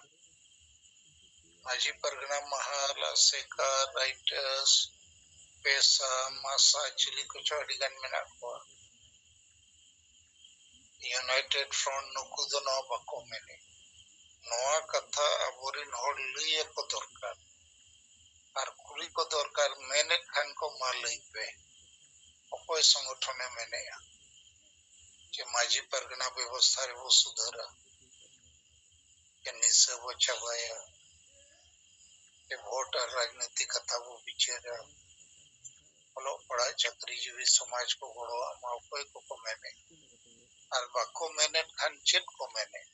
ᱢᱟᱹᱡᱷᱤ ᱯᱟᱨᱜᱟᱱᱟ ᱢᱟᱦᱟᱞ, ᱟᱥᱮᱠᱟ, ᱨᱟᱭᱴᱟᱨᱥ, ᱯᱮᱥᱟ, ᱢᱟᱥᱟ, ᱪᱤᱞᱤ ᱠᱚᱪᱚ ᱟᱹᱰᱤ ᱜᱟᱱ ᱢᱮᱱᱟᱜ ᱠᱚᱣᱟ᱾ ᱤᱭᱩᱱᱟᱭᱴᱮᱰ ᱯᱷᱨᱚᱱᱴ ᱱᱩᱠᱩ ᱫᱚ ᱱᱚᱣᱟ ᱵᱟᱠᱚ ᱢᱮᱱᱮᱫ᱾ ᱱᱚᱣᱟ ᱠᱟᱛᱷᱟ ᱟᱵᱚᱨᱮᱱ ᱦᱚᱲ ᱞᱟᱹᱭ ᱟᱠᱚ ᱫᱚᱨᱠᱟᱨ᱾ ᱟᱨ ᱠᱩᱞᱤ ᱠᱚ ᱫᱚᱨᱠᱟᱨ, ᱢᱮᱱᱮᱫ ᱠᱷᱟᱱ ᱠᱚ ᱢᱟ ᱞᱟᱹᱭ ᱯᱮ, ᱚᱠᱚᱭ ᱥᱚᱝᱜᱚᱴᱷᱚᱱᱮ ᱢᱮᱱᱮᱜᱼᱟ ᱡᱮ ᱢᱟᱹᱡᱷᱤ ᱯᱟᱨᱜᱟᱱᱟ ᱵᱮᱵᱚᱥᱛᱷᱟ ᱨᱮᱵᱚ ᱥᱩᱫᱷᱟᱹᱨᱟ, ᱡᱮ ᱱᱤᱥᱟᱹ ᱵᱚ ᱪᱟᱵᱟᱭᱟ, ᱡᱮ ᱵᱷᱳᱴ ᱟᱨ ᱨᱟᱡᱽᱱᱤᱛᱤ ᱠᱟᱛᱷᱟ ᱵᱚ ᱵᱤᱪᱟᱹᱨᱟ, ᱚᱞᱚᱜ ᱯᱟᱲᱦᱟᱜ ᱪᱟᱹᱠᱨᱤ ᱡᱤᱣᱤ ᱥᱚᱢᱟᱡᱽ ᱠᱚ ᱜᱚᱲᱚ ᱮᱢᱟ, ᱚᱠᱚᱭ ᱠᱚᱠᱚ ᱢᱮᱱᱮᱫ? ᱟᱨ ᱵᱟᱠᱚ ᱢᱮᱱᱮᱫ ᱠᱷᱟᱱ ᱪᱮᱫ ᱠᱚ ᱢᱮᱱᱮᱫ?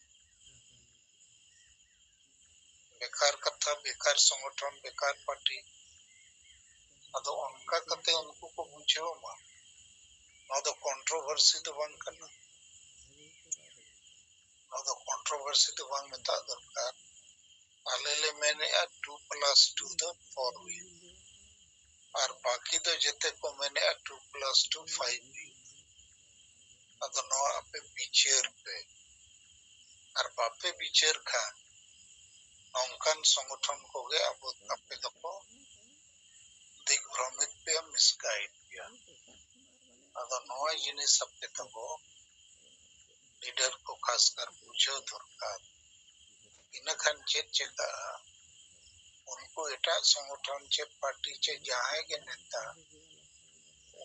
ᱵᱮᱠᱟᱨ ᱠᱟᱛᱷᱟ, ᱵᱮᱠᱟᱨ ᱥᱚᱝᱜᱚᱴᱷᱚᱱ, ᱵᱮᱠᱟᱨ ᱯᱟᱨᱴᱤ᱾ ᱟᱫᱚ ᱚᱱᱠᱟ ᱠᱟᱛᱮ ᱩᱱᱠᱩ ᱠᱚ ᱵᱩᱡᱷᱟᱹᱣ ᱢᱟ, ᱱᱚᱣᱟ ᱫᱚ ᱠᱚᱱᱴᱨᱳᱵᱷᱟᱨᱥᱤ ᱫᱚ ᱵᱟᱝ ᱠᱟᱱᱟ᱾ ᱱᱚᱣᱟ ᱫᱚ ᱠᱚᱱᱴᱨᱳᱵᱷᱟᱨᱥᱤ ᱫᱚ ᱵᱟᱝ ᱢᱮᱛᱟᱜ ᱫᱚᱨᱠᱟᱨ᱾ ᱟᱞᱮ ᱞᱮ ᱢᱮᱱᱮᱜᱼᱟ two plus two ᱫᱚ four ᱦᱩᱭᱩᱜ, ᱟᱨ ᱵᱟᱹᱠᱤ ᱫᱚ ᱡᱮᱛᱮ ᱠᱚ ᱢᱮᱱᱮᱜᱼᱟ two plus two five ᱦᱩᱭᱩᱜ᱾ ᱟᱫᱚ ᱱᱚᱣᱟ ᱟᱯᱮ ᱵᱤᱪᱟᱹᱨ ᱯᱮ, ᱟᱨ ᱵᱟᱯᱮ ᱵᱤᱪᱟᱹᱨ ᱠᱷᱟᱱ ᱱᱚᱝᱠᱟᱱ ᱥᱚᱝᱜᱚᱴᱷᱚᱱ ᱠᱚᱜᱮ ᱟᱵᱚ, ᱟᱯᱮ ᱫᱚᱠᱚ ᱫᱤᱜᱽᱵᱷᱨᱚᱢᱤᱛ ᱯᱮᱭᱟ, ᱢᱤᱥᱜᱟᱭᱤᱰ ᱯᱮᱭᱟ᱾ ᱟᱫᱚ ᱱᱚᱣᱟ ᱡᱤᱱᱤᱥ ᱟᱯᱮ ᱛᱟᱵᱚ ᱞᱤᱰᱟᱨ ᱠᱚ ᱠᱷᱟᱥᱠᱟᱨ ᱵᱩᱡᱷᱟᱹᱣ ᱫᱚᱨᱠᱟᱨ᱾ ᱤᱱᱟᱹ ᱠᱷᱟᱱ ᱪᱮᱫ ᱪᱮᱠᱟᱜᱼᱟ? ᱩᱱᱠᱩ ᱮᱴᱟᱜ ᱥᱚᱝᱜᱚᱴᱷᱚᱱ ᱪᱮ ᱯᱟᱨᱴᱤ ᱪᱮ ᱡᱟᱦᱟᱸᱭ ᱜᱮ ᱱᱮᱛᱟ,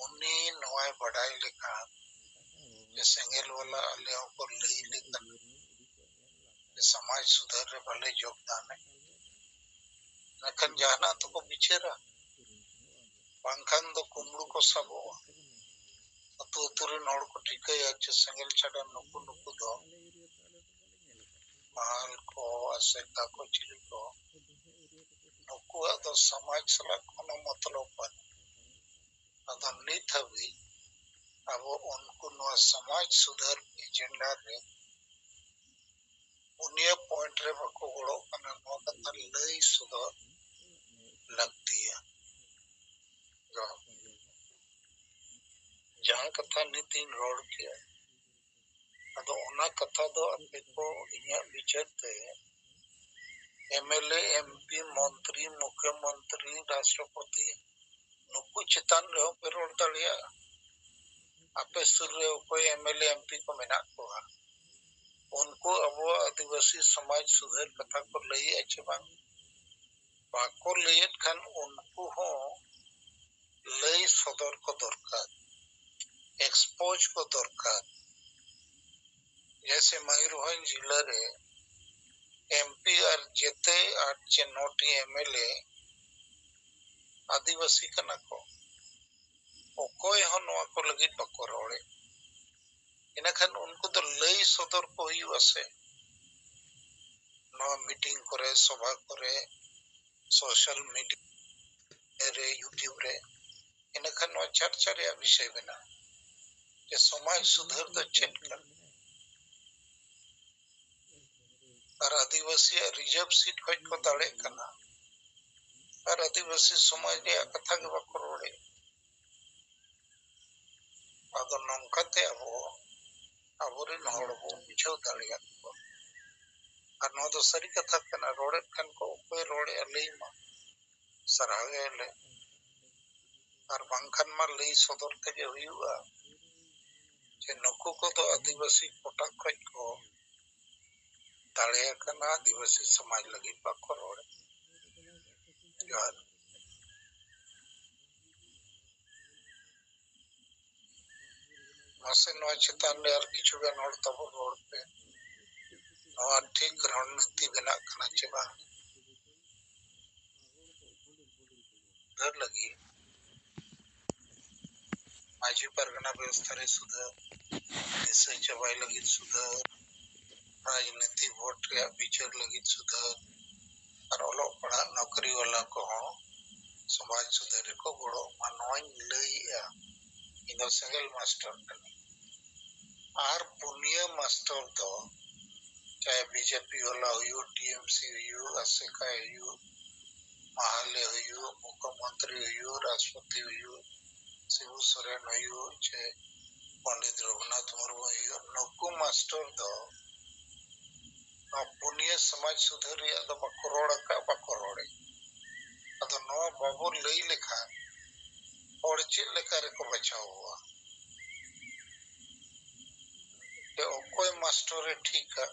ᱩᱱᱤ ᱱᱚᱣᱟᱭ ᱵᱟᱰᱟᱭ ᱞᱮᱠᱷᱟᱱ ᱡᱮ ᱥᱮᱸᱜᱮᱞ ᱵᱟᱞᱟ ᱟᱞᱮ ᱦᱚᱸᱠᱚ ᱞᱟᱹᱭ ᱞᱮᱫᱟ ᱡᱮ ᱥᱚᱢᱟᱡᱽ ᱥᱩᱫᱷᱟᱹᱨ ᱨᱮ ᱵᱟᱞᱮ ᱡᱳᱜᱽᱫᱟᱱᱟ, ᱢᱮᱱᱠᱷᱟᱱ ᱡᱟᱦᱟᱱᱟᱜ ᱫᱚᱠᱚ ᱵᱤᱪᱟᱹᱨᱟ, ᱵᱟᱝᱠᱷᱟᱱ ᱫᱚ ᱠᱩᱢᱵᱽᱲᱩ ᱠᱚ ᱥᱟᱵᱚᱜᱼᱟ᱾ ᱟᱹᱛᱩ ᱟᱹᱛᱩ ᱨᱮᱱ ᱦᱚᱲ ᱠᱚ ᱴᱷᱤᱠᱟᱹᱭᱟ ᱡᱮ ᱥᱮᱸᱜᱮᱞ ᱪᱷᱟᱰᱟ ᱱᱩᱠᱩ ᱱᱩᱠᱩ ᱫᱚ ᱢᱟᱦᱟᱞ ᱠᱚ, ᱟᱥᱮᱠᱟ ᱠᱚ, ᱪᱤᱞᱤ ᱠᱚ, ᱱᱩᱠᱩᱣᱟᱜ ᱫᱚ ᱥᱚᱢᱟᱡᱽ ᱥᱟᱞᱟᱜ ᱠᱳᱱᱳ ᱢᱚᱛᱞᱚᱵ ᱵᱟᱹᱱᱩᱜ᱾ ᱟᱫᱚ ᱱᱤᱛ ᱦᱟᱹᱵᱤᱡ ᱟᱵᱚ ᱩᱱᱠᱩ ᱱᱚᱣᱟ ᱥᱚᱢᱟᱡᱽ ᱥᱩᱫᱷᱟᱹᱨ ᱮᱡᱮᱱᱰᱟ ᱨᱮ ᱯᱩᱱᱭᱟᱹ ᱯᱚᱭᱮᱱᱴ ᱨᱮ ᱵᱟᱠᱚ ᱜᱚᱲᱚᱜ ᱠᱟᱱᱟ, ᱱᱚᱣᱟ ᱠᱟᱛᱷᱟ ᱞᱟᱹᱭ ᱥᱚᱫᱚᱨ ᱞᱟᱹᱠᱛᱤᱭᱟ᱾ ᱡᱚᱦᱟᱨ᱾ ᱡᱟᱦᱟᱸ ᱠᱟᱛᱷᱟ ᱱᱤᱛᱤᱧ ᱨᱚᱲ ᱠᱮᱜᱼᱟ, ᱟᱫᱚ ᱚᱱᱟ ᱠᱟᱛᱷᱟ ᱫᱚ ᱟᱯᱮ ᱠᱚ ᱤᱧᱟᱹᱜ ᱵᱤᱪᱟᱹᱨ ᱛᱮ M L A, M P, ᱢᱚᱱᱛᱨᱤ, ᱢᱩᱠᱷᱭᱚᱢᱚᱱᱛᱨᱤ, ᱨᱟᱥᱴᱨᱚᱯᱚᱛᱤ ᱱᱩᱠᱩ ᱪᱮᱛᱟᱱ ᱨᱮᱦᱚᱸ ᱯᱮ ᱨᱚᱲ ᱫᱟᱲᱮᱭᱟᱜᱼᱟ᱾ ᱟᱯᱮ ᱥᱩᱨ ᱨᱮ ᱚᱠᱚᱭ M L A, M P ᱠᱚ ᱢᱮᱱᱟᱜ ᱠᱚᱣᱟ, ᱩᱱᱠᱩ ᱟᱵᱚᱣᱟᱜ ᱟᱹᱫᱤᱵᱟᱹᱥᱤ ᱥᱚᱢᱟᱡᱽ ᱥᱩᱫᱷᱟᱹᱨ ᱠᱟᱛᱷᱟ ᱠᱚ ᱞᱟᱹᱭᱮᱫᱼᱟ ᱪᱮ ᱵᱟᱝ? ᱵᱟᱠᱚ ᱞᱟᱹᱭᱮᱫ ᱠᱷᱟᱱ ᱩᱱᱠᱩ ᱦᱚᱸ ᱞᱟᱹᱭ ᱥᱚᱫᱚᱨ ᱠᱚ ᱫᱚᱨᱠᱟᱨ, ᱮᱠᱥᱯᱳᱡᱽ ᱠᱚ ᱫᱚᱨᱠᱟᱨ᱾ ᱡᱮᱭᱥᱮ ᱢᱚᱭᱩᱨᱵᱷᱚᱸᱡᱽ ᱡᱤᱞᱟᱹ ᱨᱮ ᱮᱢ ᱯᱤ ᱟᱨ ᱡᱮᱛᱮ ᱟᱴ ᱪᱮ ᱱᱚᱴᱤ ᱮᱢ ᱮᱞ ᱮ ᱟᱹᱫᱤᱵᱟᱹᱥᱤ ᱠᱟᱱᱟ ᱠᱚ, ᱚᱠᱚᱭ ᱦᱚᱸ ᱱᱚᱣᱟ ᱠᱚ ᱞᱟᱹᱜᱤᱫ ᱵᱟᱠᱚ ᱨᱚᱲᱮᱫ᱾ ᱤᱱᱟᱹᱠᱷᱟᱱ ᱩᱱᱠᱩ ᱫᱚ ᱞᱟᱹᱭ ᱥᱚᱫᱚᱨ ᱠᱚ ᱦᱩᱭᱩᱜᱼᱟ ᱥᱮ, ᱱᱚᱣᱟ ᱢᱤᱴᱤᱝ ᱠᱚᱨᱮ, ᱥᱚᱵᱷᱟ ᱠᱚᱨᱮ, ᱥᱳᱥᱟᱞ ᱢᱤᱰᱤᱭᱟ ᱨᱮ, ᱭᱩᱴᱩᱵᱽ ᱨᱮ, ᱤᱱᱟᱹᱠᱷᱟᱱ ᱱᱚᱣᱟ ᱪᱟᱨᱪᱟ ᱨᱮᱭᱟᱜ ᱵᱤᱥᱚᱭ ᱵᱮᱱᱟᱜᱼᱟ ᱡᱮ ᱥᱚᱢᱟᱡᱽ ᱥᱩᱫᱷᱟᱹᱨ ᱫᱚ ᱪᱮᱫ ᱠᱟᱱᱟ᱾ ᱟᱨ ᱟᱹᱫᱤᱵᱟᱹᱥᱤᱭᱟᱜ ᱨᱤᱡᱟᱨᱵᱷ ᱥᱤᱴ ᱠᱷᱚᱡ ᱠᱚ ᱫᱟᱲᱮᱜ ᱠᱟᱱᱟ, ᱟᱨ ᱟᱹᱫᱤᱵᱟᱹᱥᱤ ᱥᱚᱢᱟᱡᱽ ᱨᱮᱭᱟᱜ ᱠᱟᱛᱷᱟ ᱜᱮ ᱵᱟᱠᱚ ᱨᱚᱲᱮᱫ᱾ ᱟᱫᱚ ᱱᱚᱝᱠᱟᱛᱮ ᱟᱵᱚ ᱟᱵᱚᱨᱮᱱ ᱦᱚᱲ ᱵᱚ ᱵᱩᱡᱷᱟᱹᱣ ᱫᱟᱲᱮᱭᱟᱜ ᱠᱚᱣᱟ᱾ ᱟᱨ ᱱᱚᱣᱟ ᱫᱚ ᱥᱟᱹᱨᱤ ᱠᱟᱛᱷᱟ ᱠᱟᱱᱟ, ᱨᱚᱲᱮᱫ ᱠᱷᱟᱱ ᱠᱚ ᱚᱠᱚᱭ ᱨᱚᱲᱮᱫᱼᱟ ᱞᱟᱹᱭ ᱢᱟ, ᱥᱟᱨᱦᱟᱣ ᱜᱮᱭᱟᱞᱮ᱾ ᱟᱨ ᱵᱟᱝᱠᱷᱟᱱ ᱢᱟ ᱞᱟᱹᱭ ᱥᱚᱫᱚᱨ ᱛᱮᱜᱮ ᱦᱩᱭᱩᱜᱼᱟ ᱡᱮ ᱱᱩᱠᱩ ᱠᱚᱫᱚ ᱟᱹᱫᱤᱵᱟᱹᱥᱤ ᱠᱚᱴᱟ ᱠᱷᱚᱡ ᱠᱚ ᱫᱟᱲᱮ ᱟᱠᱟᱱᱟ, ᱟᱹᱫᱤᱵᱟᱹᱥᱤ ᱥᱚᱢᱟᱡᱽ ᱞᱟᱹᱜᱤᱫ ᱵᱟᱠᱚ ᱨᱚᱲᱮᱫ᱾ ᱡᱚᱦᱟᱨ᱾ ᱢᱟᱥᱮ ᱱᱚᱣᱟ ᱪᱮᱛᱟᱱ ᱨᱮ ᱟᱨ ᱠᱤᱪᱷᱩ ᱜᱟᱱ ᱦᱚᱲ ᱛᱟᱵᱚᱱ ᱨᱚᱲ ᱯᱮ᱾ ᱱᱚᱣᱟ ᱴᱷᱤᱠ ᱨᱚᱱᱱᱤᱛᱤ ᱵᱮᱱᱟᱜ ᱠᱟᱱᱟ ᱪᱮ ᱵᱟᱝ? ᱥᱩᱫᱷᱟᱹᱨ ᱞᱟᱹᱜᱤᱫ, ᱢᱟᱹᱡᱷᱤ ᱯᱟᱨᱜᱟᱱᱟ ᱵᱮᱵᱚᱥᱛᱷᱟ ᱨᱮ ᱥᱩᱫᱷᱟᱹᱨ, ᱱᱤᱥᱟᱹ ᱪᱟᱵᱟᱭ ᱞᱟᱹᱜᱤᱫ ᱥᱩᱫᱷᱟᱹᱨ, ᱨᱟᱡᱽᱱᱤᱛᱤ ᱵᱷᱳᱴ ᱨᱮᱭᱟᱜ ᱵᱤᱪᱟᱹᱨ ᱞᱟᱹᱜᱤᱫ ᱥᱩᱫᱷᱟᱹᱨ, ᱟᱨ ᱚᱞᱚᱜ ᱯᱟᱲᱦᱟᱜ ᱱᱚᱠᱨᱤ ᱣᱟᱞᱟ ᱠᱚᱦᱚᱸ ᱥᱚᱢᱟᱡᱽ ᱥᱩᱫᱷᱟᱹᱨ ᱨᱮᱠᱚ ᱜᱚᱲᱚᱜ ᱢᱟ, ᱱᱚᱣᱟᱧ ᱞᱟᱹᱭᱮᱜᱼᱟ᱾ ᱤᱧ ᱫᱚ ᱥᱮᱸᱜᱮᱞ ᱢᱟᱥᱴᱟᱨ ᱠᱟᱹᱱᱟᱹᱧ᱾ ᱟᱨ ᱯᱩᱱᱭᱟᱹ ᱢᱟᱥᱴᱟᱨ ᱫᱚ ᱪᱟᱦᱮ ᱵᱤᱡᱮᱯᱤ ᱣᱟᱞᱟ ᱦᱩᱭᱩᱜ, ᱴᱤᱮᱢᱥᱤ ᱦᱩᱭᱩᱜ, ᱟᱥᱮᱠᱟᱭ ᱦᱩᱭᱩᱜ, ᱢᱟᱦᱟᱞᱮ ᱦᱩᱭᱩᱜ, ᱢᱩᱠᱷᱭᱚᱢᱚᱱᱛᱨᱤ ᱦᱩᱭᱩᱜ, ᱨᱟᱥᱴᱨᱚᱯᱚᱛᱤ ᱦᱩᱭᱩᱜ, ᱥᱤᱵᱩ ᱥᱚᱨᱮᱱ ᱦᱩᱭᱩᱜ, ᱪᱮ ᱯᱚᱱᱰᱤᱛ ᱨᱚᱜᱷᱩᱱᱟᱛᱷ ᱢᱩᱨᱢᱩ ᱦᱩᱭᱩᱜ, ᱱᱩᱠᱩ ᱢᱟᱥᱴᱟᱨ ᱫᱚ ᱱᱚᱣᱟ ᱯᱩᱱᱭᱟᱹ ᱥᱚᱢᱟᱡᱽ ᱥᱩᱫᱷᱟᱹᱨ ᱨᱮᱭᱟᱜ ᱫᱚ ᱵᱟᱠᱚ ᱨᱚᱲ ᱟᱠᱟᱫ, ᱵᱟᱠᱚ ᱨᱚᱲᱮᱫ᱾ ᱟᱫᱚ ᱱᱚᱣᱟ ᱵᱟᱵᱚ ᱞᱟᱹᱭ ᱞᱮᱠᱷᱟᱱ ᱦᱚᱲ ᱪᱮᱫ ᱞᱮᱠᱟ ᱨᱮᱠᱚ ᱵᱟᱪᱷᱟᱣ ᱵᱚᱣᱟ? ᱡᱮ ᱚᱠᱚᱭ ᱢᱟᱥᱴᱚᱨᱮ ᱴᱷᱤᱠᱟ?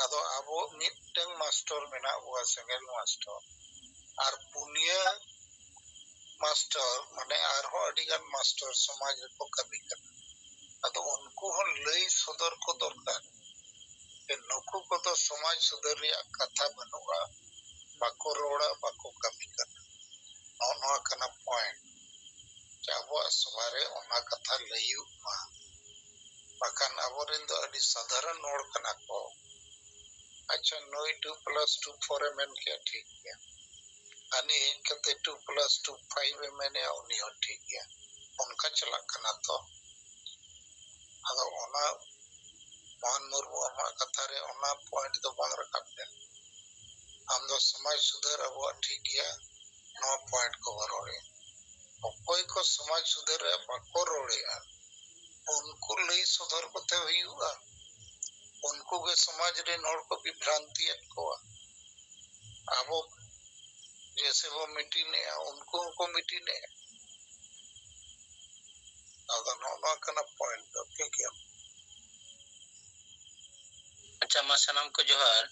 ᱟᱫᱚ ᱟᱵᱚ ᱢᱤᱫᱴᱟᱝ ᱢᱟᱥᱴᱚᱨ ᱢᱮᱱᱟᱜ ᱵᱚᱣᱟ, ᱥᱮᱸᱜᱮᱞ ᱢᱟᱥᱴᱚᱨ, ᱟᱨ ᱯᱩᱱᱭᱟᱹ ᱢᱟᱥᱴᱚᱨ, ᱢᱟᱱᱮ ᱟᱨᱦᱚᱸ ᱟᱹᱰᱤ ᱜᱟᱱ ᱢᱟᱥᱴᱚᱨ ᱥᱚᱢᱟᱡᱽ ᱨᱮᱠᱚ ᱠᱟᱹᱢᱤ ᱠᱟᱱᱟ᱾ ᱟᱫᱚ ᱩᱱᱠᱩ ᱦᱚᱸ ᱞᱟᱹᱭ ᱥᱚᱫᱚᱨ ᱠᱚ ᱫᱚᱨᱠᱟᱨ ᱡᱮ ᱱᱩᱠᱩ ᱠᱚᱫᱚ ᱥᱚᱢᱟᱡᱽ ᱥᱩᱫᱷᱟᱹᱨ ᱨᱮᱭᱟᱜ ᱠᱟᱛᱷᱟ ᱵᱟᱹᱱᱩᱜᱼᱟ, ᱵᱟᱠᱚ ᱨᱚᱲᱟ, ᱵᱟᱠᱚ ᱠᱟᱹᱢᱤ ᱠᱟᱱᱟ᱾ ᱱᱚᱜᱼᱚ ᱱᱚᱣᱟ ᱠᱟᱱᱟ ᱯᱚᱭᱮᱱᱴ, ᱡᱮ ᱟᱵᱚᱣᱟᱜ ᱥᱚᱵᱷᱟ ᱨᱮ ᱚᱱᱟ ᱠᱟᱛᱷᱟ ᱞᱟᱹᱭᱩᱜ ᱢᱟ᱾ ᱵᱟᱠᱷᱟᱱ ᱟᱵᱚᱨᱮᱱ ᱫᱚ ᱟᱹᱰᱤ ᱥᱟᱫᱷᱟᱨᱚᱱ ᱦᱚᱲ ᱠᱟᱱᱟ ᱠᱚ᱾ ᱟᱪᱪᱷᱟ, ᱱᱩᱭ ᱴᱩ ᱯᱞᱟᱥ ᱴᱩ ᱯᱷᱳᱨ ᱮ ᱢᱮᱱ ᱠᱮᱭᱟ, ᱴᱷᱤᱠ ᱜᱮᱭᱟ᱾ ᱦᱟᱹᱱᱤ ᱦᱮᱡ ᱠᱟᱛᱮ ᱴᱩ ᱯᱞᱟᱥ ᱴᱩ ᱯᱷᱟᱭᱤᱵᱷ ᱮ ᱢᱮᱱᱮᱜᱼᱟ, ᱩᱱᱤ ᱦᱚᱸ ᱴᱷᱤᱠ ᱜᱮᱭᱟ᱾ ᱚᱱᱠᱟ ᱪᱟᱞᱟᱜ ᱠᱟᱱᱟ ᱛᱚ᱾ ᱟᱫᱚ ᱚᱱᱟ ᱢᱳᱦᱚᱱ ᱢᱩᱨᱢᱩ ᱟᱢᱟᱜ ᱠᱟᱛᱷᱟ ᱨᱮ ᱚᱱᱟ ᱯᱚᱭᱮᱱᱴ ᱫᱚ ᱵᱟᱝ ᱨᱟᱠᱟᱵ ᱞᱮᱱ᱾ ᱟᱢ ᱫᱚ ᱥᱚᱢᱟᱡᱽ ᱥᱩᱫᱷᱟᱹᱨ ᱟᱵᱚᱣᱟᱜ ᱴᱷᱤᱠ ᱜᱮᱭᱟ, ᱱᱚᱣᱟ ᱯᱚᱭᱮᱱᱴ ᱠᱚ ᱵᱟᱝ ᱨᱚᱲᱮᱫ᱾ ᱚᱠᱚᱭ ᱠᱚ ᱥᱚᱢᱟᱡᱽ ᱥᱩᱫᱷᱟᱹᱨ ᱨᱮ ᱵᱟᱠᱚ ᱨᱚᱲᱮᱫᱼᱟ, ᱩᱱᱠᱩ ᱞᱟᱹᱭ ᱥᱚᱫᱚᱨ ᱠᱚᱛᱮ ᱦᱩᱭᱩᱜᱼᱟ᱾ ᱩᱱᱠᱩ ᱜᱮ ᱥᱚᱢᱟᱡᱽ ᱨᱮᱱ ᱦᱚᱲ ᱠᱚ ᱵᱤᱵᱷᱨᱟᱱᱛᱤᱭᱮᱫ ᱠᱚᱣᱟ᱾ ᱟᱵᱚ ᱡᱮᱥᱮ ᱵᱚ ᱢᱤᱴᱤᱱᱮᱜᱼᱟ, ᱩᱱᱠᱩ ᱦᱚᱸᱠᱚ ᱢᱤᱴᱤᱱᱮᱜᱼᱟ᱾ ᱟᱫᱚ ᱱᱚᱜᱼᱚ ᱱᱚᱣᱟ ᱠᱟᱱᱟ ᱯᱚᱭᱮᱱᱴ ᱫᱚ, ᱴᱷᱤᱠ ᱜᱮᱭᱟ? ᱟᱪᱪᱷᱟ, ᱢᱟ ᱥᱟᱱᱟᱢ ᱠᱚ ᱡᱚᱦᱟᱨ᱾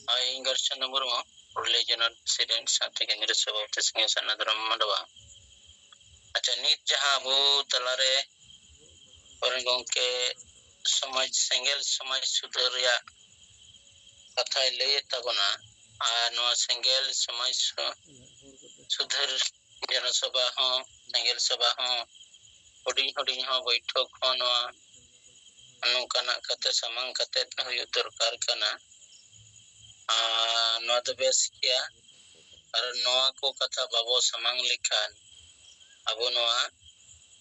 ᱦᱳᱭ, ᱤᱧ ᱜᱚᱨᱪᱚᱱᱫ ᱢᱩᱨᱢᱩ᱾ ᱯᱩᱨᱩᱞᱤᱭᱟᱹ ᱡᱚᱱᱚᱛ ᱯᱨᱮᱥᱤᱰᱮᱱᱴ ᱥᱟᱶᱛᱮ ᱠᱮᱱᱫᱨᱤᱭᱚ ᱥᱚᱵᱷᱟᱯᱚᱛᱤ ᱥᱤᱝᱦᱟᱥᱚᱱ ᱟᱫᱷᱚᱨᱚᱢ ᱢᱟᱰᱣᱟ᱾ ᱟᱪᱪᱷᱟ, ᱱᱤᱛ ᱡᱟᱦᱟᱸ ᱟᱵᱚ ᱛᱟᱞᱟᱨᱮ ᱟᱵᱚᱨᱮᱱ ᱜᱚᱢᱠᱮ ᱥᱚᱢᱟᱡᱽ, ᱥᱮᱸᱜᱮᱞ ᱥᱚᱢᱟᱡᱽ ᱥᱩᱫᱷᱟᱹᱨ ᱨᱮᱭᱟᱜ ᱠᱟᱛᱷᱟᱭ ᱞᱟᱹᱭᱮᱫ ᱛᱟᱵᱚᱱᱟ, ᱟᱨ ᱱᱚᱣᱟ ᱥᱮᱸᱜᱮᱞ ᱥᱚᱢᱟᱡᱽ ᱥᱩ-, ᱥᱩᱫᱷᱟᱹᱨ ᱡᱚᱱᱚᱥᱚᱵᱷᱟ ᱦᱚᱸ, ᱥᱮᱸᱜᱮᱞ ᱥᱚᱵᱷᱟ ᱦᱚᱸ, ᱦᱩᱰᱤᱧ ᱦᱩᱰᱤᱧ ᱦᱚᱸ ᱵᱳᱭᱴᱷᱚᱠ ᱦᱚᱸ ᱱᱚᱣᱟ ᱱᱚᱝᱠᱟᱱᱟᱜ ᱠᱟᱛᱮ ᱥᱟᱢᱟᱝ ᱠᱟᱛᱮ ᱦᱩᱭᱩᱜ ᱫᱚᱨᱠᱟᱨ ᱠᱟᱱᱟ᱾ ᱟᱨ ᱱᱚᱣᱟ ᱫᱚ ᱵᱮᱥ ᱜᱮᱭᱟ, ᱟᱨ ᱱᱚᱣᱟ ᱠᱚ ᱠᱟᱛᱷᱟ ᱵᱟᱵᱚ ᱥᱟᱢᱟᱝ ᱞᱮᱠᱷᱟᱱ ᱟᱵᱚ ᱱᱚᱣᱟ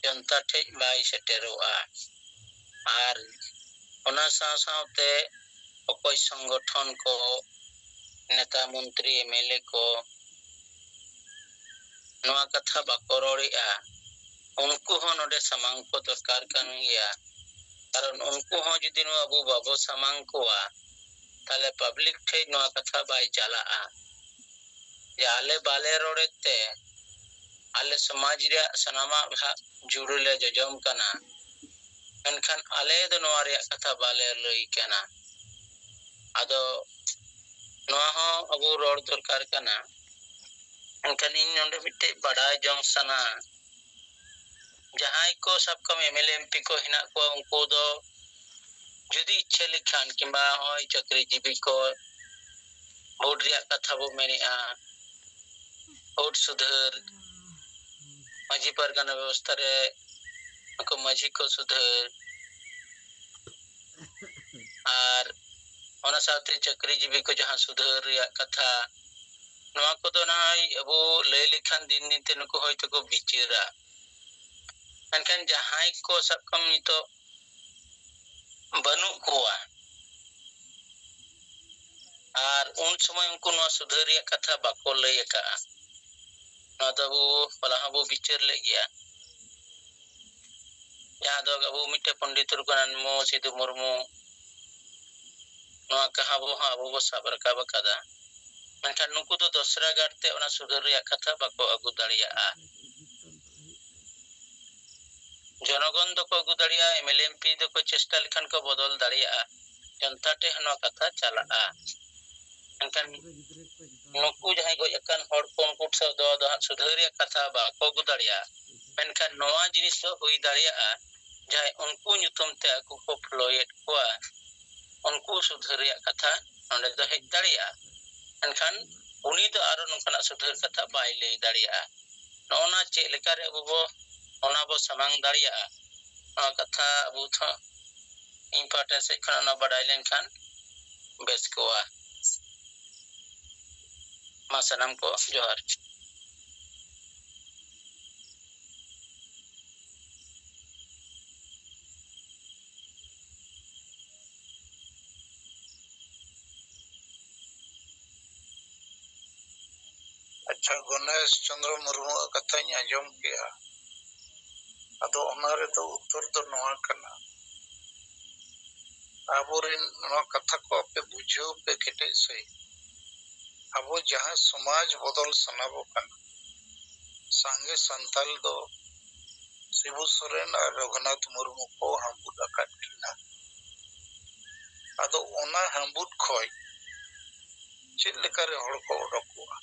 ᱡᱚᱱᱛᱟ ᱴᱷᱮᱡ ᱵᱟᱭ ᱥᱮᱴᱮᱨᱚᱜᱼᱟ᱾ ᱟᱨ ᱚᱱᱟ ᱥᱟᱶ ᱥᱟᱶᱛᱮ ᱚᱠᱚᱭ ᱥᱚᱝᱜᱚᱴᱷᱚᱱ ᱠᱚ, ᱱᱮᱛᱟ ᱢᱚᱱᱛᱨᱤ ᱮᱢ ᱮᱞ ᱮ ᱠᱚ ᱱᱚᱣᱟ ᱠᱟᱛᱷᱟ ᱵᱟᱠᱚ ᱨᱚᱲᱮᱜᱼᱟ, ᱩᱱᱠᱩ ᱦᱚᱸ ᱱᱚᱰᱮ ᱥᱟᱢᱟᱝ ᱠᱚ ᱫᱚᱨᱠᱟᱨ ᱠᱟᱱ ᱜᱮᱭᱟ᱾ ᱠᱟᱨᱚᱱ ᱩᱱᱠᱩ ᱦᱚᱸ ᱡᱩᱫᱤ ᱱᱚᱣᱟ ᱟᱵᱚ ᱵᱟᱵᱚ ᱥᱟᱢᱟᱝ ᱠᱚᱣᱟ, ᱛᱟᱦᱞᱮ ᱯᱟᱵᱽᱞᱤᱠ ᱴᱷᱮᱡ ᱱᱚᱣᱟ ᱠᱟᱛᱷᱟ ᱵᱟᱭ ᱪᱟᱞᱟᱜᱼᱟ᱾ ᱡᱮ ᱟᱞᱮ ᱵᱟᱞᱮ ᱨᱚᱲᱮᱫ ᱛᱮ ᱟᱞᱮ ᱥᱚᱢᱟᱡᱽ ᱨᱮᱭᱟᱜ ᱥᱟᱱᱟᱢᱟᱜ ᱵᱷᱟᱜ ᱡᱩᱲᱩ ᱞᱮ ᱡᱚᱡᱚᱢ ᱠᱟᱱᱟ, ᱢᱮᱱᱠᱷᱟᱱ ᱟᱞᱮ ᱫᱚ ᱱᱚᱣᱟ ᱨᱮᱭᱟᱜ ᱠᱟᱛᱷᱟ ᱵᱟᱞᱮ ᱞᱟᱹᱭ ᱠᱟᱱᱟ᱾ ᱟᱫᱚ ᱱᱚᱣᱟ ᱦᱚᱸ ᱟᱵᱚ ᱨᱚᱲ ᱫᱚᱨᱠᱟᱨ ᱠᱟᱱᱟ᱾ ᱢᱮᱱᱠᱷᱟᱱ ᱤᱧ ᱱᱚᱰᱮ ᱢᱤᱫᱴᱮᱡ ᱵᱟᱰᱟᱭ ᱡᱚᱝ ᱥᱟᱱᱟ, ᱡᱟᱦᱟᱸᱭ ᱠᱚ ᱥᱟᱵ ᱠᱟᱜ ᱢᱮ M L A M P ᱠᱚ ᱦᱮᱱᱟᱜ ᱠᱚᱣᱟ, ᱩᱱᱠᱩ ᱫᱚ ᱡᱩᱫᱤ ᱤᱪᱪᱷᱟᱹ ᱞᱮᱠᱷᱟᱱ ᱠᱤᱝᱵᱟ ᱦᱚᱸᱜᱼᱚᱭ ᱪᱟᱹᱠᱨᱤ ᱡᱤᱵᱤ ᱠᱚ ᱵᱷᱳᱴ ᱨᱮᱭᱟᱜ ᱠᱟᱛᱷᱟ ᱵᱚ ᱢᱮᱱᱮᱜᱼᱟ, ᱵᱷᱳᱴ ᱥᱩᱫᱷᱟᱹᱨ, ᱢᱟᱹᱡᱷᱤ ᱯᱟᱨᱜᱟᱱᱟ ᱵᱮᱵᱚᱥᱛᱷᱟ ᱨᱮ ᱱᱩᱠᱩ ᱢᱟᱹᱡᱷᱤ ᱠᱚ ᱥᱩᱫᱷᱟᱹᱨ, ᱟᱨ ᱚᱱᱟ ᱥᱟᱶᱛᱮ ᱪᱟᱹᱠᱨᱤ ᱡᱤᱵᱤ ᱠᱚ ᱡᱟᱦᱟᱸ ᱥᱩᱫᱷᱟᱹᱨ ᱨᱮᱭᱟᱜ ᱠᱟᱛᱷᱟ, ᱱᱚᱣᱟ ᱠᱚᱫᱚ ᱱᱟᱦᱟᱜ ᱟᱵᱚ ᱞᱟᱹᱭ ᱞᱮᱠᱷᱟᱱ ᱫᱤᱱ ᱫᱤᱱ ᱛᱮ ᱱᱩᱠᱩ ᱦᱚᱭᱛᱳ ᱠᱚ ᱵᱤᱪᱟᱹᱨᱟ᱾ ᱢᱮᱱᱠᱷᱟᱱ ᱡᱟᱦᱟᱸᱭ ᱠᱚ ᱥᱟᱵ ᱠᱟᱜ ᱢᱮ ᱱᱤᱛᱚᱜ ᱵᱟᱹᱱᱩᱜ ᱠᱚᱣᱟ, ᱟᱨ ᱩᱱ ᱥᱚᱢᱚᱭ ᱩᱱᱠᱩ ᱱᱚᱣᱟ ᱥᱩᱫᱷᱟᱹᱨ ᱨᱮᱭᱟᱜ ᱠᱟᱛᱷᱟ ᱵᱟᱠᱚ ᱞᱟᱹᱭ ᱟᱠᱟᱜᱼᱟ᱾ ᱱᱚᱣᱟ ᱫᱚ ᱟᱵᱚ ᱦᱚᱞᱟ ᱦᱚᱸᱵᱚ ᱵᱤᱪᱟᱹᱨ ᱞᱮᱫ ᱜᱮᱭᱟ, ᱡᱟᱦᱟᱸ ᱫᱚ ᱟᱵᱚ ᱢᱤᱫᱴᱮᱱ ᱯᱚᱱᱰᱤᱛ ᱨᱚᱜᱷᱩᱱᱟᱛᱷ ᱢᱩᱨᱢᱩ, ᱥᱤᱫᱩ ᱢᱩᱨᱢᱩ, ᱱᱚᱣᱟ ᱠᱟᱦᱟ ᱵᱚ ᱦᱚᱸ ᱟᱵᱚ ᱵᱚ ᱥᱟᱵ ᱨᱟᱠᱟᱵ ᱟᱠᱟᱫᱟ᱾ ᱢᱮᱱᱠᱷᱟᱱ ᱱᱩᱠᱩ ᱫᱚ ᱫᱚᱥᱨᱟ ᱜᱟᱨ ᱛᱮ ᱚᱱᱟ ᱥᱩᱫᱷᱟᱹᱨ ᱨᱮᱭᱟᱜ ᱠᱟᱛᱷᱟ ᱵᱟᱠᱚ ᱟᱹᱜᱩ ᱫᱟᱲᱮᱭᱟᱜᱼᱟ᱾ ᱡᱚᱱᱚᱜᱚᱱ ᱫᱚᱠᱚ ᱟᱹᱜᱩ ᱫᱟᱲᱮᱭᱟᱜᱼᱟ, M L A M P ᱫᱚᱠᱚ ᱪᱮᱥᱴᱟ ᱞᱮᱠᱷᱟᱱ ᱠᱚ ᱵᱚᱫᱚᱞ ᱫᱟᱲᱮᱭᱟᱜᱼᱟ᱾ ᱡᱚᱱᱛᱟ ᱴᱷᱮᱡ ᱦᱚᱸ ᱱᱚᱣᱟ ᱠᱟᱛᱷᱟ ᱪᱟᱞᱟᱜᱼᱟ᱾ ᱢᱮᱱᱠᱷᱟᱱ ᱱᱩᱠᱩ ᱡᱟᱦᱟᱸᱭ ᱜᱚᱡ ᱟᱠᱟᱱ ᱦᱚᱲ ᱠᱚ, ᱩᱱᱠᱩ ᱥᱟᱶ ᱫᱚ ᱟᱫᱚ ᱦᱟᱸᱜ ᱥᱩᱫᱷᱟᱹᱨ ᱨᱮᱭᱟᱜ ᱠᱟᱛᱷᱟ ᱵᱟᱠᱚ ᱟᱹᱜᱩ ᱫᱟᱲᱮᱭᱟᱜᱼᱟ᱾ ᱢᱮᱱᱠᱷᱟᱱ ᱱᱚᱣᱟ ᱡᱤᱱᱤᱥ ᱫᱚ ᱦᱩᱭ ᱫᱟᱲᱮᱭᱟᱜᱼᱟ, ᱡᱟᱦᱟᱸᱭ ᱩᱱᱠᱩ ᱧᱩᱛᱩᱢ ᱛᱮ ᱟᱠᱚ ᱠᱚ ᱯᱷᱚᱞᱳᱭᱮᱫ ᱠᱚᱣᱟ, ᱩᱱᱠᱩ ᱥᱩᱫᱷᱟᱹᱨ ᱨᱮᱭᱟᱜ ᱠᱟᱛᱷᱟ ᱱᱚᱰᱮ ᱫᱚ ᱦᱮᱡ ᱫᱟᱲᱮᱭᱟᱜᱼᱟ᱾ ᱢᱮᱱᱠᱷᱟᱱ ᱩᱱᱤ ᱫᱚ ᱟᱨᱚ ᱱᱚᱝᱠᱟᱱᱟᱜ ᱥᱩᱫᱷᱟᱹᱨ ᱠᱟᱛᱷᱟ ᱵᱟᱭ ᱞᱟᱹᱭ ᱫᱟᱲᱮᱭᱟᱜᱼᱟ᱾ ᱱᱚᱜᱼᱚ ᱱᱟ ᱪᱮᱫ ᱞᱮᱠᱟᱨᱮ ᱟᱵᱚ ᱵᱚ, ᱚᱱᱟ ᱵᱚ ᱥᱟᱢᱟᱝ ᱫᱟᱲᱮᱭᱟᱜᱼᱟ, ᱱᱚᱣᱟ ᱠᱟᱛᱷᱟ ᱟᱵᱚ ᱛᱷᱚ ᱤᱧ ᱯᱟᱦᱴᱟ ᱥᱮᱫ ᱠᱷᱚᱱ ᱚᱱᱟ ᱵᱟᱰᱟᱭ ᱞᱮᱱᱠᱷᱟᱱ ᱵᱮᱥ ᱠᱚᱜᱼᱟ᱾ ᱢᱟ ᱥᱟᱱᱟᱢ ᱠᱚ ᱡᱚᱦᱟᱨ᱾ ᱟᱪᱪᱷᱟ, ᱜᱚᱱᱮᱥ ᱪᱚᱸᱫᱽᱨᱚ ᱢᱩᱨᱢᱩᱣᱟᱜ ᱠᱟᱛᱷᱟᱧ ᱟᱸᱡᱚᱢ ᱠᱮᱜᱼᱟ᱾ ᱟᱫᱚ ᱚᱱᱟ ᱨᱮᱫᱚ ᱩᱛᱛᱚᱨ ᱫᱚ ᱱᱚᱣᱟ ᱠᱟᱱᱟ, ᱟᱵᱚᱨᱮᱱ ᱱᱚᱣᱟ ᱠᱟᱛᱷᱟ ᱠᱚ ᱟᱯᱮ ᱵᱩᱡᱷᱟᱹᱣ ᱯᱮ ᱠᱮᱴᱮᱡ ᱥᱟᱺᱦᱤᱡ᱾ ᱟᱵᱚ ᱡᱟᱦᱟᱸ ᱥᱚᱢᱟᱡᱽ ᱵᱚᱫᱚᱞ ᱥᱟᱱᱟ ᱵᱚ ᱠᱟᱱᱟ, ᱥᱟᱸᱜᱮ ᱥᱟᱱᱛᱟᱞ ᱫᱚ ᱥᱤᱵᱩ ᱥᱚᱨᱮᱱ ᱟᱨ ᱨᱚᱜᱷᱩᱱᱟᱛᱷ ᱢᱩᱨᱢᱩ ᱠᱚ ᱦᱟᱹᱯᱩᱫ ᱟᱠᱟᱫ ᱠᱤᱱᱟ᱾ ᱟᱫᱚ ᱚᱱᱟ ᱦᱟᱹᱯᱩᱫ ᱠᱷᱚᱡ ᱪᱮᱫ ᱞᱮᱠᱟᱨᱮ ᱦᱚᱲ ᱠᱚ ᱚᱰᱚᱠᱚᱜᱼᱟ?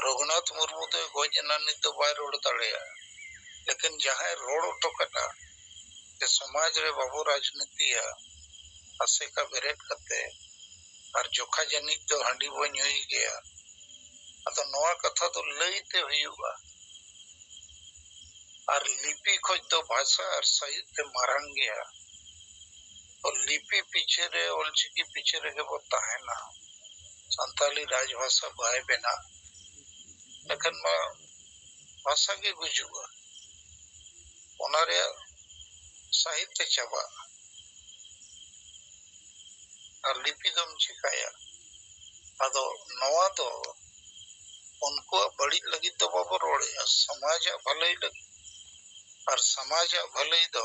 ᱨᱚᱜᱷᱩᱱᱟᱛᱷ ᱢᱩᱨᱢᱩ ᱫᱚᱭ ᱜᱚᱡ ᱮᱱᱟ, ᱱᱤᱛ ᱫᱚ ᱵᱟᱭ ᱨᱚᱲ ᱫᱟᱲᱮᱭᱟᱜᱼᱟ᱾ ᱞᱮᱠᱤᱱ ᱡᱟᱦᱟᱸᱭ ᱨᱚᱲ ᱦᱚᱴᱚ ᱠᱟᱫᱟ ᱡᱮ ᱥᱚᱢᱟᱡᱽ ᱨᱮ ᱵᱟᱵᱚ ᱨᱟᱡᱽᱱᱤᱛᱤᱭᱟ, ᱟᱥᱮᱠᱟ ᱵᱮᱨᱮᱫ ᱠᱟᱛᱮ ᱟᱨ ᱡᱚᱠᱷᱟ ᱡᱟᱹᱱᱤᱡ ᱫᱚ ᱦᱟᱺᱰᱤ ᱵᱚ ᱧᱩᱭ ᱜᱮᱭᱟ᱾ ᱟᱫᱚ ᱱᱚᱣᱟ ᱠᱟᱛᱷᱟ ᱫᱚ ᱞᱟᱹᱭ ᱛᱮ ᱦᱩᱭᱩᱜᱼᱟ᱾ ᱟᱨ ᱞᱤᱯᱤ ᱠᱷᱚᱡ ᱫᱚ ᱵᱷᱟᱥᱟ ᱟᱨ ᱥᱟᱹᱦᱤᱛ ᱛᱮ ᱢᱟᱨᱟᱝ ᱜᱮᱭᱟ᱾ ᱛᱚ ᱞᱤᱯᱤ ᱯᱤᱪᱷᱮ ᱨᱮ, ᱚᱞᱪᱤᱠᱤ ᱯᱤᱪᱷᱮ ᱨᱮᱜᱮ ᱵᱚ ᱛᱟᱦᱮᱱᱟ, ᱥᱟᱱᱛᱟᱞᱤ ᱨᱟᱡᱽᱵᱷᱟᱥᱟ ᱵᱟᱭ ᱵᱮᱱᱟᱜ, ᱮᱱᱠᱷᱟᱱ ᱢᱟ ᱵᱷᱟᱥᱟ ᱜᱮ ᱜᱩᱡᱩᱜᱼᱟ, ᱚᱱᱟ ᱨᱮᱭᱟᱜ ᱥᱟᱹᱦᱤᱛ ᱛᱮ ᱪᱟᱵᱟᱜᱼᱟ᱾ ᱟᱨ ᱞᱤᱯᱤ ᱫᱚᱢ ᱪᱤᱠᱟᱹᱭᱟ? ᱟᱫᱚ ᱱᱚᱣᱟ ᱫᱚ ᱩᱱᱠᱩᱣᱟᱜ ᱵᱟᱹᱲᱤᱡ ᱞᱟᱹᱜᱤᱫ ᱫᱚ ᱵᱟᱵᱚ ᱨᱚᱲᱮᱫᱼᱟ, ᱥᱚᱢᱟᱡᱟᱜ ᱵᱷᱟᱹᱞᱟᱹᱭ ᱞᱟᱹᱜᱤᱫ᱾ ᱟᱨ ᱥᱚᱢᱟᱡᱟᱜ ᱵᱷᱟᱹᱞᱟᱹᱭ ᱫᱚ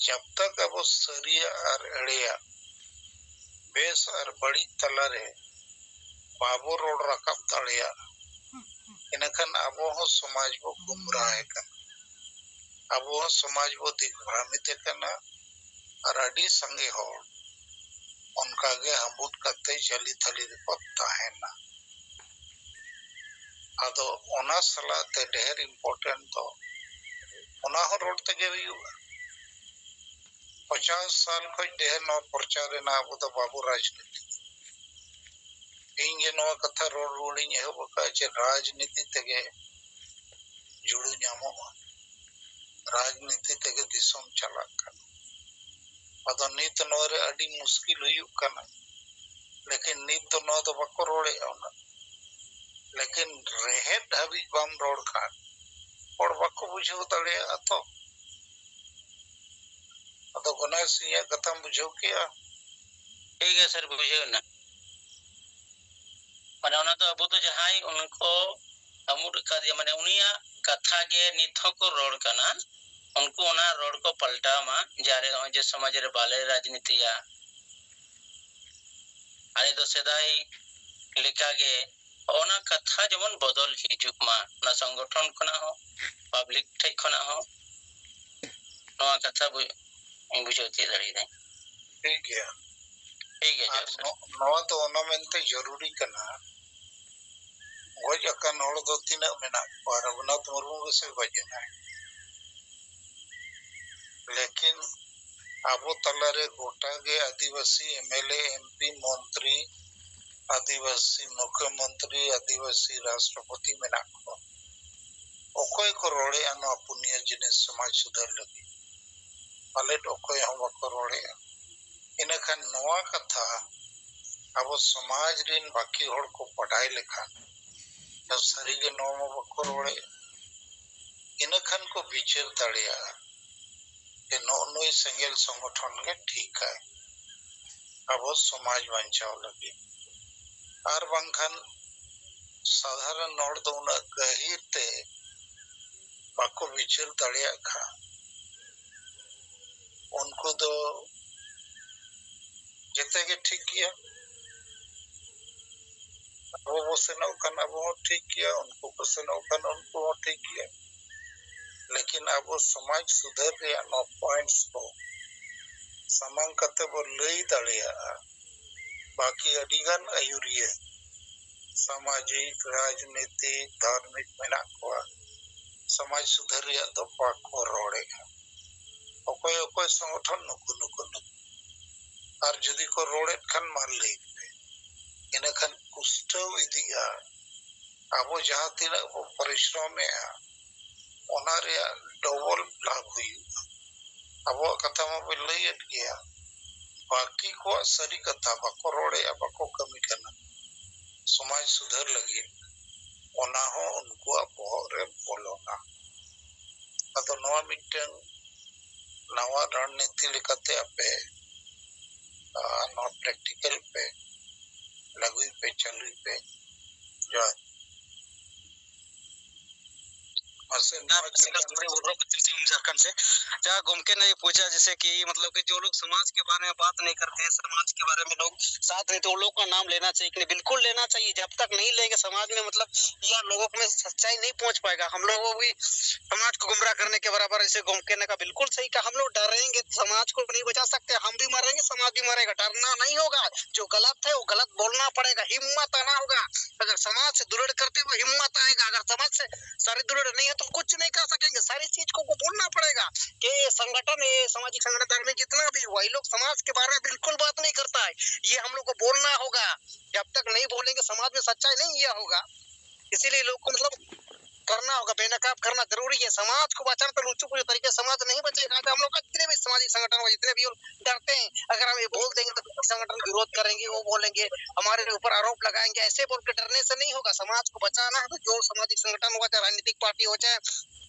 ᱡᱟᱵ ᱛᱟᱠ ᱟᱵᱚ ᱥᱟᱹᱨᱤᱭᱟᱜ ᱟᱨ ᱮᱲᱮᱭᱟᱜ, ᱵᱮᱥ ᱟᱨ ᱵᱟᱹᱲᱤᱡ ᱛᱟᱞᱟᱨᱮ ᱵᱟᱵᱚ ᱨᱚᱲ ᱨᱟᱠᱟᱵ ᱫᱟᱲᱮᱭᱟᱜᱼᱟ, ᱤᱱᱟᱹᱠᱷᱟᱱ ᱟᱵᱚ ᱦᱚᱸ ᱥᱚᱢᱟᱡᱽ ᱵᱚ ᱜᱩᱢᱨᱟᱦ ᱟᱠᱟᱱᱟ, ᱟᱵᱚ ᱦᱚᱸ ᱥᱚᱢᱟᱡᱽ ᱵᱚ ᱫᱤᱜᱽᱵᱷᱨᱟᱢᱤᱛ ᱟᱠᱟᱱᱟ᱾ ᱟᱨ ᱟᱹᱰᱤ ᱥᱟᱸᱜᱮ ᱦᱚᱲ ᱚᱱᱠᱟᱜᱮ ᱦᱟᱹᱵᱩᱫ ᱠᱟᱛᱮ ᱡᱷᱟᱹᱞᱤ ᱛᱷᱟᱹᱞᱤ ᱨᱮᱠᱚ ᱛᱟᱦᱮᱱᱟ᱾ ᱟᱫᱚ ᱚᱱᱟ ᱥᱟᱞᱟᱜ ᱛᱮ ᱰᱷᱮᱨ important ᱫᱚ ᱚᱱᱟ ᱦᱚᱸ ᱨᱚᱲ ᱛᱮᱜᱮ ᱦᱩᱭᱩᱜᱼᱟ᱾ ᱯᱚᱪᱟᱥ ᱥᱟᱞ ᱠᱷᱚᱱ ᱰᱷᱮᱨ ᱱᱚᱣᱟ ᱯᱨᱚᱪᱟᱨ ᱨᱮᱱᱟᱜ ᱟᱵᱚ ᱫᱚ ᱵᱟᱵᱚ ᱨᱟᱡᱽᱱᱤᱛᱤ᱾ ᱤᱧ ᱜᱮ ᱱᱚᱣᱟ ᱠᱟᱛᱷᱟ ᱨᱚᱲ ᱨᱩᱣᱟᱹᱲᱤᱧ ᱮᱦᱚᱵ ᱟᱠᱟᱫᱼᱟ ᱡᱮ ᱨᱟᱡᱽᱱᱤᱛᱤ ᱛᱮᱜᱮ ᱡᱩᱲᱩ ᱧᱟᱢᱚᱜᱼᱟ, ᱨᱟᱡᱽᱱᱤᱛᱤ ᱛᱮᱜᱮ ᱫᱤᱥᱚᱢ ᱪᱟᱞᱟᱜ ᱠᱟᱱᱟ᱾ ᱟᱫᱚ ᱱᱤᱛ ᱱᱚᱣᱟ ᱨᱮ ᱟᱹᱰᱤ ᱢᱩᱥᱠᱤᱞ ᱦᱩᱭᱩᱜ ᱠᱟᱱᱟ, ᱞᱮᱠᱤᱱ ᱱᱤᱛ ᱫᱚ ᱱᱚᱣᱟ ᱫᱚ ᱵᱟᱠᱚ ᱨᱚᱲᱮᱫᱼᱟ ᱩᱱᱟᱹᱜ᱾ ᱞᱮᱠᱤᱱ ᱨᱮᱦᱮᱫ ᱦᱟᱹᱵᱤᱡ ᱵᱟᱢ ᱨᱚᱲ ᱠᱷᱟᱱ ᱦᱚᱲ ᱵᱟᱠᱚ ᱵᱩᱡᱷᱟᱹᱣ ᱫᱟᱲᱮᱭᱟᱜᱼᱟ ᱛᱚ᱾ ᱟᱫᱚ ᱜᱚᱱᱮᱥ, ᱤᱧᱟᱹᱜ ᱠᱟᱛᱷᱟᱢ ᱵᱩᱡᱷᱟᱹᱣ ᱠᱮᱜᱼᱟ? ᱴᱷᱤᱠ ᱜᱮᱭᱟ ᱥᱟᱨ, ᱵᱩᱡᱷᱟᱹᱣ ᱮᱱᱟ᱾ ᱢᱟᱱᱮ ᱚᱱᱟ ᱫᱚ ᱟᱵᱚ ᱫᱚ ᱡᱟᱦᱟᱸᱭ ᱩᱱᱠᱩ ᱟᱹᱢᱩᱨ ᱟᱠᱟᱫᱮᱭᱟ, ᱢᱟᱱᱮ ᱩᱱᱤᱭᱟᱜ ᱠᱟᱛᱷᱟ ᱜᱮ ᱱᱤᱛ ᱦᱚᱸᱠᱚ ᱨᱚᱲ ᱠᱟᱱᱟ, ᱩᱱᱠᱩ ᱚᱱᱟ ᱨᱚᱲ ᱠᱚ ᱯᱟᱞᱴᱟᱣ ᱢᱟ, ᱡᱟᱦᱟᱸ ᱨᱮ ᱱᱚᱜᱼᱚᱭ ᱡᱮ ᱥᱚᱢᱟᱡᱽ ᱨᱮ ᱵᱟᱞᱮ ᱨᱟᱡᱽᱱᱤᱛᱤᱭᱟ, ᱟᱞᱮ ᱫᱚ ᱥᱮᱫᱟᱭ ᱞᱮᱠᱟᱜᱮ, ᱚᱱᱟ ᱠᱟᱛᱷᱟ ᱡᱮᱢᱚᱱ ᱵᱚᱫᱚᱞ ᱦᱤᱡᱩᱜ ᱢᱟ, ᱚᱱᱟ ᱥᱚᱝᱜᱚᱴᱷᱚᱱ ᱠᱷᱚᱱᱟᱜ ᱦᱚᱸ, ᱯᱟᱵᱽᱞᱤᱠ ᱴᱷᱮᱡ ᱠᱷᱚᱱᱟᱜ ᱦᱚᱸ ᱱᱚᱣᱟ ᱠᱟᱛᱷᱟ ᱵᱩ-, ᱵᱩᱡᱷᱟᱹᱣ ᱛᱤᱭᱳᱜ ᱫᱟᱲᱮᱭᱟᱫᱟᱹᱧ᱾ ᱴᱷᱤᱠ ᱜᱮᱭᱟ᱾ ᱴᱷᱤᱠ ᱜᱮᱭᱟ, ᱟᱨ ᱡᱚᱦᱟᱨ ᱥᱟᱨ᱾ ᱱᱚ-, ᱱᱚᱣᱟ ᱫᱚ ᱚᱱᱟ ᱢᱮᱱᱛᱮ ᱡᱟᱹᱨᱩᱨᱤ ᱠᱟᱱᱟ, ᱜᱚᱡ ᱟᱠᱟᱱ ᱦᱚᱲ ᱫᱚ ᱛᱤᱱᱟᱹᱜ ᱢᱮᱱᱟᱜ ᱠᱚᱣᱟ? ᱨᱚᱜᱷᱩᱱᱟᱛᱷ ᱢᱩᱨᱢᱩ ᱜᱮᱥᱮ ᱜᱚᱡ ᱮᱱᱟᱭ᱾ ᱞᱮᱠᱤᱱ ᱟᱵᱚ ᱛᱟᱞᱟᱨᱮ ᱜᱚᱴᱟ ᱜᱮ ᱟᱹᱫᱤᱵᱟᱹᱥᱤ MLA, MP, ᱢᱚᱱᱛᱨᱤ, ᱟᱹᱫᱤᱵᱟᱹᱥᱤ ᱢᱩᱠᱷᱭᱚᱢᱚᱱᱛᱨᱤ, ᱟᱹᱫᱤᱵᱟᱹᱥᱤ ᱨᱟᱥᱴᱨᱚᱯᱚᱛᱤ ᱢᱮᱱᱟᱜ ᱠᱚᱣᱟ᱾ ᱚᱠᱚᱭ ᱠᱚ ᱨᱚᱲᱮᱜᱼᱟ ᱱᱚᱣᱟ ᱯᱩᱱᱭᱟᱹ ᱡᱤᱱᱤᱥ ᱥᱚᱢᱟᱡᱽ ᱥᱩᱫᱷᱟᱹᱨ ᱞᱟᱹᱜᱤᱫ? ᱯᱟᱞᱮᱫ ᱚᱠᱚᱭ ᱦᱚᱸ ᱵᱟᱠᱚ ᱨᱚᱲᱮᱜᱼᱟ᱾ ᱤᱱᱟᱹᱠᱷᱟᱱ ᱱᱚᱣᱟ ᱠᱟᱛᱷᱟ ᱟᱵᱚ ᱥᱚᱢᱟᱡᱽ ᱨᱤᱱ ᱵᱟᱹᱠᱤ ᱦᱚᱲ ᱠᱚ ᱵᱟᱰᱟᱭ ᱞᱮᱠᱷᱟᱱ, ᱥᱟᱹᱨᱤᱜᱮ ᱱᱚᱣᱟ ᱢᱟ ᱵᱟᱠᱚ ᱨᱚᱲᱮᱜᱼᱟ, ᱤᱱᱟᱹᱠᱷᱟᱱ ᱠᱚ ᱵᱤᱪᱟᱹᱨ ᱫᱟᱲᱮᱭᱟᱜᱼᱟ ᱡᱮ ᱱᱚᱜᱼᱚ ᱱᱩᱭ ᱥᱮᱸᱜᱮᱞ ᱥᱚᱝᱜᱚᱴᱷᱚᱱ ᱜᱮ ᱴᱷᱤᱠᱟᱭ ᱟᱵᱚ ᱥᱚᱢᱟᱡᱽ ᱵᱟᱧᱪᱟᱣ ᱞᱟᱹᱜᱤᱫ᱾ ᱟᱨ ᱵᱟᱝᱠᱷᱟᱱ ᱥᱟᱫᱷᱟᱨᱚᱱ ᱦᱚᱲ ᱫᱚ ᱩᱱᱟᱹᱜ ᱜᱟᱹᱦᱤᱨ ᱛᱮ ᱵᱟᱠᱚ ᱵᱤᱪᱟᱹᱨ ᱫᱟᱲᱮᱭᱟᱜ ᱠᱷᱟᱱ ᱩᱱᱠᱩ ᱫᱚ ᱡᱮᱛᱮ ᱜᱮ ᱴᱷᱤᱠ ᱜᱮᱭᱟ, ᱟᱵᱚ ᱵᱚ ᱥᱮᱱᱚᱜ ᱠᱷᱟᱱ ᱟᱵᱚ ᱦᱚᱸ ᱴᱷᱤᱠ ᱜᱮᱭᱟ, ᱩᱱᱠᱩ ᱠᱚ ᱥᱮᱱᱚᱜ ᱠᱷᱟᱱ ᱩᱱᱠᱩ ᱦᱚᱸ ᱴᱷᱤᱠ ᱜᱮᱭᱟ᱾ ᱞᱮᱠᱤᱱ ᱟᱵᱚ ᱥᱚᱢᱟᱡᱽ ᱥᱩᱫᱷᱟᱹᱨ ᱨᱮᱭᱟᱜ ᱱᱚᱣᱟ ᱯᱚᱭᱮᱱᱴᱥ ᱠᱚ ᱥᱟᱢᱟᱝ ᱠᱟᱛᱮ ᱵᱚ ᱞᱟᱹᱭ ᱫᱟᱲᱮᱭᱟᱜᱼᱟ᱾ ᱵᱟᱹᱠᱤ ᱟᱹᱰᱤᱜᱟᱱ ᱟᱹᱭᱩᱨᱤᱭᱟᱹ, ᱥᱟᱢᱟᱡᱤᱠ, ᱨᱟᱡᱽᱱᱤᱛᱤᱠ, ᱫᱷᱟᱨᱢᱤᱠ ᱢᱮᱱᱟᱜ ᱠᱚᱣᱟ, ᱥᱚᱢᱟᱡᱽ ᱥᱩᱫᱷᱟᱹᱨ ᱨᱮᱭᱟᱜ ᱫᱚ ᱵᱟᱠᱚ ᱨᱚᱲᱮᱫᱼᱟ᱾ ᱚᱠᱚᱭ ᱚᱠᱚᱭ ᱥᱚᱝᱜᱚᱴᱷᱚᱱ ᱱᱩᱠᱩ ᱱᱩᱠᱩ ᱱᱩᱠᱩ᱾ ᱟᱨ ᱡᱩᱫᱤ ᱠᱚ ᱨᱚᱲᱮᱫ ᱠᱷᱟᱱ ᱢᱟ ᱞᱟᱹᱭ ᱯᱮ᱾ ᱤᱱᱟᱹᱠᱷᱟᱱ ᱯᱩᱥᱴᱟᱹᱣ ᱤᱫᱤᱜᱼᱟ᱾ ᱟᱵᱚ ᱡᱟᱦᱟᱸ ᱛᱤᱱᱟᱹᱜ ᱵᱚ ᱯᱚᱨᱤᱥᱨᱚᱢᱮᱜᱼᱟ, ᱚᱱᱟ ᱨᱮᱭᱟᱜ ᱰᱚᱵᱚᱞ ᱞᱟᱵᱷ ᱦᱩᱭᱩᱜᱼᱟ᱾ ᱟᱵᱚᱣᱟᱜ ᱠᱟᱛᱷᱟ ᱢᱟᱵᱚ ᱞᱟᱹᱭᱮᱫ ᱜᱮᱭᱟ, ᱵᱟᱹᱠᱤ ᱠᱚᱣᱟᱜ ᱥᱟᱹᱨᱤ ᱠᱟᱛᱷᱟ ᱵᱟᱠᱚ ᱨᱚᱲᱮᱜᱼᱟ, ᱵᱟᱠᱚ ᱠᱟᱹᱢᱤ ᱠᱟᱱᱟ ᱥᱚᱢᱟᱡᱽ ᱥᱩᱫᱷᱟᱹᱨ ᱞᱟᱹᱜᱤᱫ, ᱚᱱᱟ ᱦᱚᱸ ᱩᱱᱠᱩᱣᱟᱜ ᱵᱚᱦᱚᱜ ᱨᱮ ᱵᱚᱞᱚᱱᱟ᱾ ᱟᱫᱚ ᱱᱚᱣᱟ ᱢᱤᱫᱴᱟᱝ ᱱᱟᱣᱟ ᱨᱚᱱᱱᱤᱛᱤ ᱞᱮᱠᱟᱛᱮ ᱟᱯᱮ, ᱟᱨ ᱱᱚᱣᱟ ᱯᱨᱮᱠᱴᱤᱠᱟᱞ ᱯᱮ, ᱞᱟᱹᱜᱩᱭ ᱯᱮ, ᱪᱟᱹᱞᱩᱭ ᱯᱮ᱾ ᱡᱚᱦᱟᱨ᱾ ᱢᱟᱥᱮ ᱱᱚᱣᱟ ᱪᱮᱛᱟᱱ ᱨᱮ ᱡᱷᱟᱲᱠᱷᱚᱸᱰ ᱥᱮ, ᱡᱟᱦᱟᱸ ᱜᱚᱢᱠᱮ ᱱᱮ ᱯᱩᱪᱷᱟ, ᱡᱮᱥᱮ ᱠᱤ, ᱢᱚᱛᱞᱚᱵ ᱠᱤ, ᱡᱚ ᱞᱳᱜ ᱥᱚᱢᱟᱡᱽ ᱠᱮ ᱵᱟᱨᱮ ᱢᱮ ᱵᱟᱛ ᱱᱟᱦᱤᱸ ᱠᱟᱨᱛᱮ ᱦᱮᱸ, ᱥᱚᱢᱟᱡᱽ ᱠᱮ ᱵᱟᱨᱮ ᱢᱮ ᱞᱳᱜ ᱥᱟᱛᱷ ᱱᱟᱦᱤᱸ ᱛᱮ ᱩᱱ ᱞᱳᱜ ᱠᱟ ᱱᱟᱢ ᱞᱮᱱᱟ ᱪᱟᱦᱤᱭᱮ, ᱵᱤᱞᱠᱩᱞ ᱞᱮᱱᱟ ᱪᱟᱦᱤᱭᱮ᱾ ᱡᱟᱵ ᱛᱟᱠ ᱱᱟᱦᱤᱸ ᱞᱮᱝᱜᱮ ᱥᱚᱢᱟᱡᱽ ᱢᱮ, ᱢᱚᱛᱞᱚᱵ, ᱭᱟ ᱞᱳᱜ ᱠᱚ ᱢᱮ ᱥᱟᱪᱟᱭᱤ ᱱᱟᱦᱤᱸ ᱯᱚᱦᱚᱸᱪ ᱯᱟᱭᱮᱜᱟ᱾ ᱦᱟᱢ ᱞᱳᱜ ᱠᱚ ᱵᱷᱤ ᱥᱚᱢᱟᱡᱽ ᱠᱚ ᱜᱩᱢᱨᱟᱦ ᱠᱟᱨᱱᱮ ᱠᱮ ᱵᱟᱨᱟᱵᱟᱨ ᱮᱥᱮ ᱜᱚᱢᱠᱮ ᱱᱮ ᱠᱟ ᱵᱤᱞᱠᱩᱞ ᱥᱟᱦᱤ ᱠᱟ, ᱦᱟᱢ ᱞᱳᱜ ᱰᱟᱨᱮᱝᱜᱮ ᱥᱚᱢᱟᱡᱽ ᱠᱚ ᱱᱟᱦᱤᱸ ᱵᱟᱪᱟ ᱥᱟᱠᱛᱮ, ᱦᱟᱢ ᱵᱷᱤ ᱢᱟᱨᱮᱝᱜᱮ ᱥᱚᱢᱟᱡᱽ ᱵᱷᱤ ᱢᱟᱨᱮᱜᱟ᱾ ᱰᱟᱨᱱᱟ ᱱᱟᱦᱤᱸ ᱦᱳᱜᱟ, ᱡᱳ ᱜᱟᱞᱟᱛ ᱦᱮ ᱣᱳ ᱜᱟᱞᱟᱛ ᱵᱳᱞᱱᱟ ᱯᱟᱲᱮᱜᱟ, ᱦᱤᱢᱢᱟᱛ ᱟᱱᱟ ᱦᱳᱜᱟ᱾ अगर समाज से दुलड़ करते हुए हिम्मत आएगा, अगर समाज से सारी दुलड़ नहीं है तो कुछ नहीं कर सकेंगे। सारी चीज को बोलना पड़ेगा कि ये संगठन, ये सामाजिक संगठन, धर्म जितना भी हुआ, ये लोग समाज के बारे में बिल्कुल बात नहीं करता है। ये हम लोग को बोलना होगा। जब तक नहीं बोलेंगे, समाज में सच्चाई नहीं यह होगा। इसीलिए लोग को मतलब करना होगा, बेनकाब करना जरूरी है। समाज को बचाना तो लुच्चू पुच्चू तरीके से समाज नहीं बचेगा। आज हम लोग का जितने भी सामाजिक संगठन हो, जितने भी डरते हैं, अगर हम ये बोल देंगे तो संगठन विरोध करेंगे, वो बोलेंगे, हमारे ऊपर आरोप लगाएंगे। ऐसे बोल के डरने से नहीं होगा। समाज को बचाना है तो जो सामाजिक संगठन होगा, चाहे राजनीतिक पार्टी हो, चाहे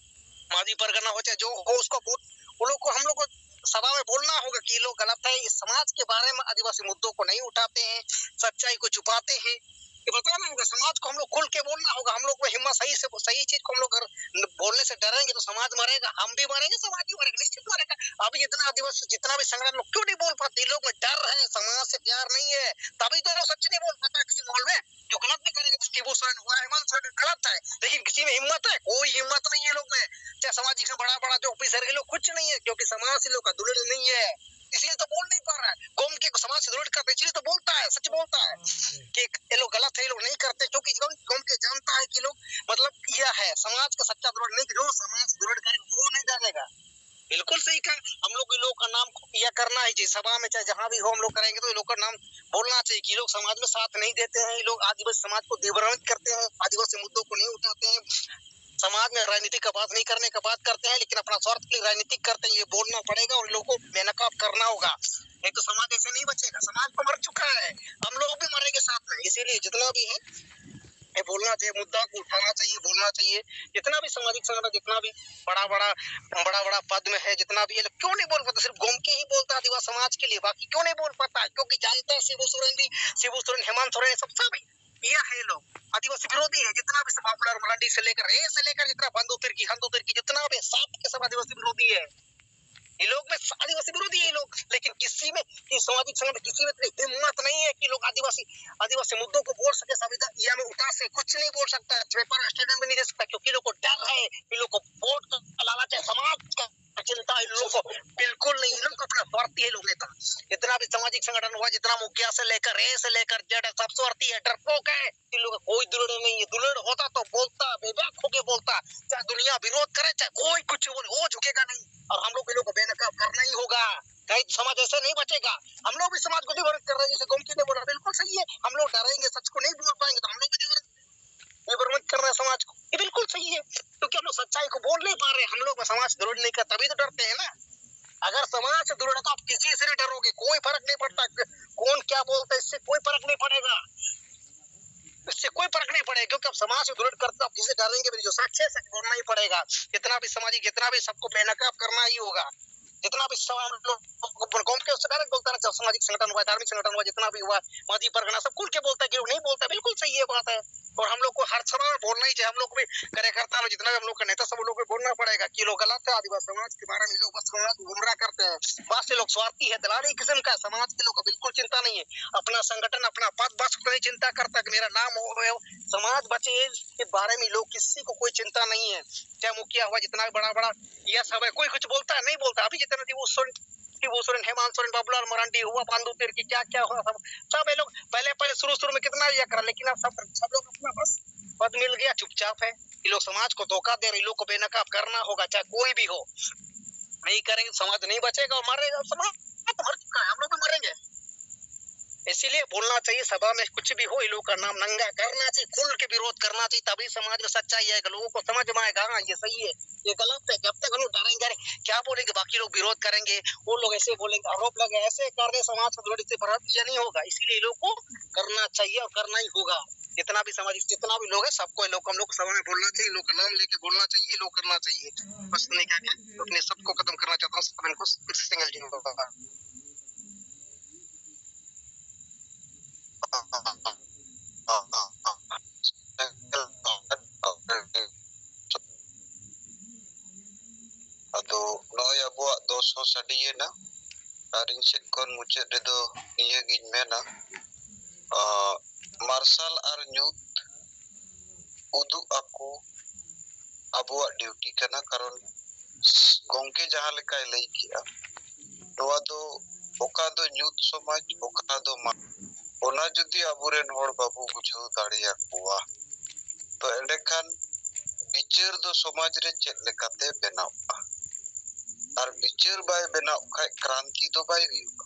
मादी परगना हो, चाहे जो हो, उसको बोल, वो लोग को, हम लोग को सभा में बोलना होगा कि ये लोग गलत है, इस समाज के बारे में आदिवासी मुद्दों को नहीं उठाते हैं, सच्चाई को छुपाते हैं। ये बताना होगा समाज को, हम लोग खुल के बोलना होगा। हम लोग में हिम्मत सही से, सही चीज को हम लोग अगर बोलने से डरेंगे तो समाज मरेगा, हम भी मरेंगे, समाज भी मरेगा, निश्चित मरेगा। अभी जितना आदिवासी, जितना भी संगठन लोग क्यों नहीं बोल पाते? इन लोग में डर है, समाज से प्यार नहीं है, तभी तो लोग सच नहीं बोल पाता है किसी माहौल में। जो गलत भी करेंगे, जैसे टिपू सोरेन हुआ, हेमंत सोरेन गलत है, लेकिन किसी में हिम्मत है? कोई हिम्मत नहीं है लोग में। चाहे सामाजिक से बड़ा बड़ा जो ऑफिसर है, लोग कुछ नहीं है, क्योंकि समाज से लोग का दुलड़ नहीं है। इसलिए तो बोल नहीं पा रहा है। गोमके को समाज से दृढ़ करते, इसलिए तो बोलता है, सच बोलता है कि ये लोग गलत है, ये लोग नहीं करते, क्योंकि गोम के जानता है कि लोग, मतलब, यह है समाज का सच्चा दृढ़ नहीं, जो समाज से दृढ़ करे वो नहीं डरेगा। बिल्कुल सही कहा। हम लोग के लोग का नाम यह करना ही चाहिए, सभा में चाहे जहां भी हो हम लोग करेंगे तो ये लोग का नाम बोलना चाहिए कि ये लोग समाज में साथ नहीं देते हैं, ये लोग आदिवासी समाज को दिग्भ्रमित करते हैं, आदिवासी मुद्दों को नहीं उठाते हैं, समाज में राजनीति का बात नहीं करने का बात करते हैं, लेकिन अपना स्वार्थ के लिए राजनीतिक करते हैं। ये बोलना पड़ेगा और इन लोगों को बेनकाब करना होगा, नहीं तो समाज ऐसे नहीं बचेगा। समाज तो मर चुका है, हम लोग भी मरेंगे साथ में। इसीलिए जितना भी है, ये बोलना चाहिए, मुद्दा को उठाना चाहिए, बोलना चाहिए। जितना भी सामाजिक संगठन, जितना भी बड़ा बड़ा बड़ा बड़ा पद में है, जितना भी है, क्यों नहीं बोल पाता? सिर्फ गोमके ही बोलता है आदिवासी समाज के लिए, बाकी क्यों नहीं बोल पाता? क्योंकि जानता है शिबू सोरेन भी, शिबू सोरेन, हेमंत सोरेन, सब सब यह है लोग आदिवासी विरोधी है। जितना भी सब बाबूलाल मरांडी से लेकर, ए से लेकर, जितना बंधु तिर्की, हंदू तिर्की, जितना भी, सब के सब आदिवासी विरोधी है। ये लोग में आदिवासी विरोधी है ये लोग, लेकिन किसी में, किसी सामाजिक संगठन, किसी में इतनी हिम्मत नहीं है कि लोग आदिवासी, आदिवासी मुद्दों को बोल सके। संविधान या में उठा से कुछ नहीं बोल सकता, पेपर स्टेटमेंट भी नहीं दे सकता, क्योंकि लोग को डर है, ये लोग को वोट का लालच है, समाज का चिंता है लोगों को बिल्कुल नहीं। ये लोग अपना स्वार्थी है लोग नेता। जितना भी सामाजिक संगठन हुआ, जितना मुखिया से लेकर, ए से लेकर जेड, सब स्वार्थी है, डरपोक है। इन लोगों का कोई दुलड़ नहीं है। दुलड़ होता तो बोलता, बेबाक होके बोलता, चाहे दुनिया विरोध करे, चाहे कोई कुछ बोले, वो झुकेगा नहीं। और हम लोग के लोग को बेनकाब करना ही होगा, नहीं तो समाज ऐसे नहीं बचेगा। हम लोग भी समाज को दिग्भ्रमित कर रहे हैं, जैसे गोमकी ने बोला, बिल्कुल सही है। हम लोग डरेंगे, सच को नहीं बोल पाएंगे तो हम लोग भी दिग्भ्रमित, दिग्भ्रमित कर रहे हैं समाज को, ये बिल्कुल सही है, क्योंकि हम लोग सच्चाई को बोल नहीं पा रहे। हम लोग समाज से दृढ़ नहीं कर, तभी तो डरते हैं ना। अगर समाज से दृढ़ है तो आप किसी से नहीं डरोगे, कोई फर्क नहीं पड़ता कौन क्या बोलता है, इससे कोई फर्क नहीं पड़ेगा। इससे कोई फर्क नहीं पड़ेगा, क्योंकि आप समाज से दृढ़ करते हो, आप किसी से डरेंगे भी नहीं। जो सच है, सच बोलना ही पड़ेगा। जितना भी सामाजिक, जितना भी, सबको बेनकाब करना ही होगा। जितना भी सम-, हम लोग गोमके उससे डायरेक्ट बोलता है, सामाजिक संगठन हुआ, धार्मिक संगठन हुआ, जितना भी हुआ, मांझी परगना, सब खुल के बोलता है कि लोग नहीं बोलता, बिल्कुल सही है बात है। और हम लोग को हर समय बोलना ही चाहिए। हम लोग भी कार्यकर्ता लोग, जितना भी हम लोग का नेता, सब लोग को बोलना पड़ेगा कि लोग गलत है, आदिवासी समाज के बारे में लोग बस समाज को गुमराह करते हैं। बस ये लोग स्वार्थी है, दलाली किस्म का है। समाज के लोग को बिल्कुल चिंता नहीं है, अपना संगठन, अपना पद, बस उतनी चिंता करता है कि मेरा नाम हो, हो। समाज बचे, इसके बारे में लोग, किसी को कोई चिंता नहीं है। चाहे मुखिया हुआ, जितना भी बड़ा बड़ा, यह सब है, कोई कुछ बोलता है, नहीं बोलता। अभी जितना थी वो सुन शिबू सोरेन, हेमंत सोरेन, बाबूलाल मरांडी हुआ, पांडु तिर्की, क्या क्या हुआ सब, सब ये लोग पहले पहले शुरू शुरू में कितना ये करा, लेकिन अब सब सब लोग अपना बस पद मिल गया, चुपचाप है। ये लोग समाज को धोखा दे रहे, इन लोग को बेनकाब करना होगा, चाहे कोई भी हो। नहीं करेंगे, समाज नहीं बचेगा और मरेगा। समाज तो मर चुका है, हम लोग भी मरेंगे। इसीलिए बोलना चाहिए, सभा में कुछ भी हो, ये लोग का नाम नंगा करना चाहिए, खुल के विरोध करना चाहिए, तभी समाज में सच्चाई आएगा, लोगों को समझ में आएगा, हाँ, ये सही है, ये गलत है। जब तक हम लोग डरेंगे, अरे, क्या बोलेंगे, बाकी लोग विरोध करेंगे, वो लोग ऐसे बोलेंगे, आरोप लगे, ऐसे कर रहे समाज को, ये नहीं होगा। इसीलिए ये लोग को करना चाहिए और करना ही होगा। जितना भी समाज, जितना भी लोग है, सबको ये लोग, हम लोग सभा में बोलना चाहिए, लोग का नाम लेके बोलना चाहिए, लोग करना चाहिए। बस नहीं क्या क्या अपने सबको खत्म करना चाहता हूँ, सब इनको सिंगल जी होगा। ᱟᱫᱚ ᱱᱚᱜᱼᱚᱭ ᱟᱵᱚᱣᱟᱜ ᱫᱚᱥ ᱦᱚᱸ ᱥᱟᱰᱮᱭᱮᱱᱟ᱾ ᱟᱨ ᱤᱧ ᱥᱮᱫ ᱠᱷᱚᱱ ᱢᱩᱪᱟᱹᱫ ᱨᱮᱫᱚ ᱱᱤᱭᱟᱹᱜᱤᱧ ᱢᱮᱱᱟ, ᱟᱸ, ᱢᱟᱨᱥᱟᱞ ᱟᱨ ᱧᱩᱛ ᱩᱫᱩᱜ ᱟᱠᱚ ᱟᱵᱚᱣᱟᱜ ᱰᱤᱭᱩᱴᱤ ᱠᱟᱱᱟ᱾ ᱠᱟᱨᱚᱱ ᱜᱚᱢᱠᱮ ᱡᱟᱦᱟᱸ ᱞᱮᱠᱟᱭ ᱞᱟᱹᱭ ᱠᱮᱜᱼᱟ, ᱱᱚᱣᱟ ᱫᱚ ᱚᱠᱟ ᱫᱚ ᱧᱩᱛ ᱥᱚᱢᱟᱡᱽ, ᱚᱠᱟ ᱫᱚ ᱢᱟ-, ᱚᱱᱟ ᱡᱩᱫᱤ ᱟᱵᱚᱨᱮᱱ ᱦᱚᱲ ᱵᱟᱵᱚ ᱵᱩᱡᱷᱟᱹᱣ ᱫᱟᱲᱮᱭᱟᱠᱚᱣᱟ, ᱛᱚ ᱮᱸᱰᱮᱠᱷᱟᱱ ᱵᱤᱪᱟᱹᱨ ᱫᱚ ᱥᱚᱢᱟᱡᱽ ᱨᱮ ᱪᱮᱫ ᱞᱮᱠᱟᱛᱮ ᱵᱮᱱᱟᱣᱜᱼᱟ? ᱟᱨ ᱵᱤᱪᱟᱹᱨ ᱵᱟᱭ ᱵᱮᱱᱟᱣ ᱠᱷᱟᱡ ᱠᱨᱟᱱᱛᱤ ᱫᱚ ᱵᱟᱭ ᱦᱩᱭᱩᱜᱼᱟ᱾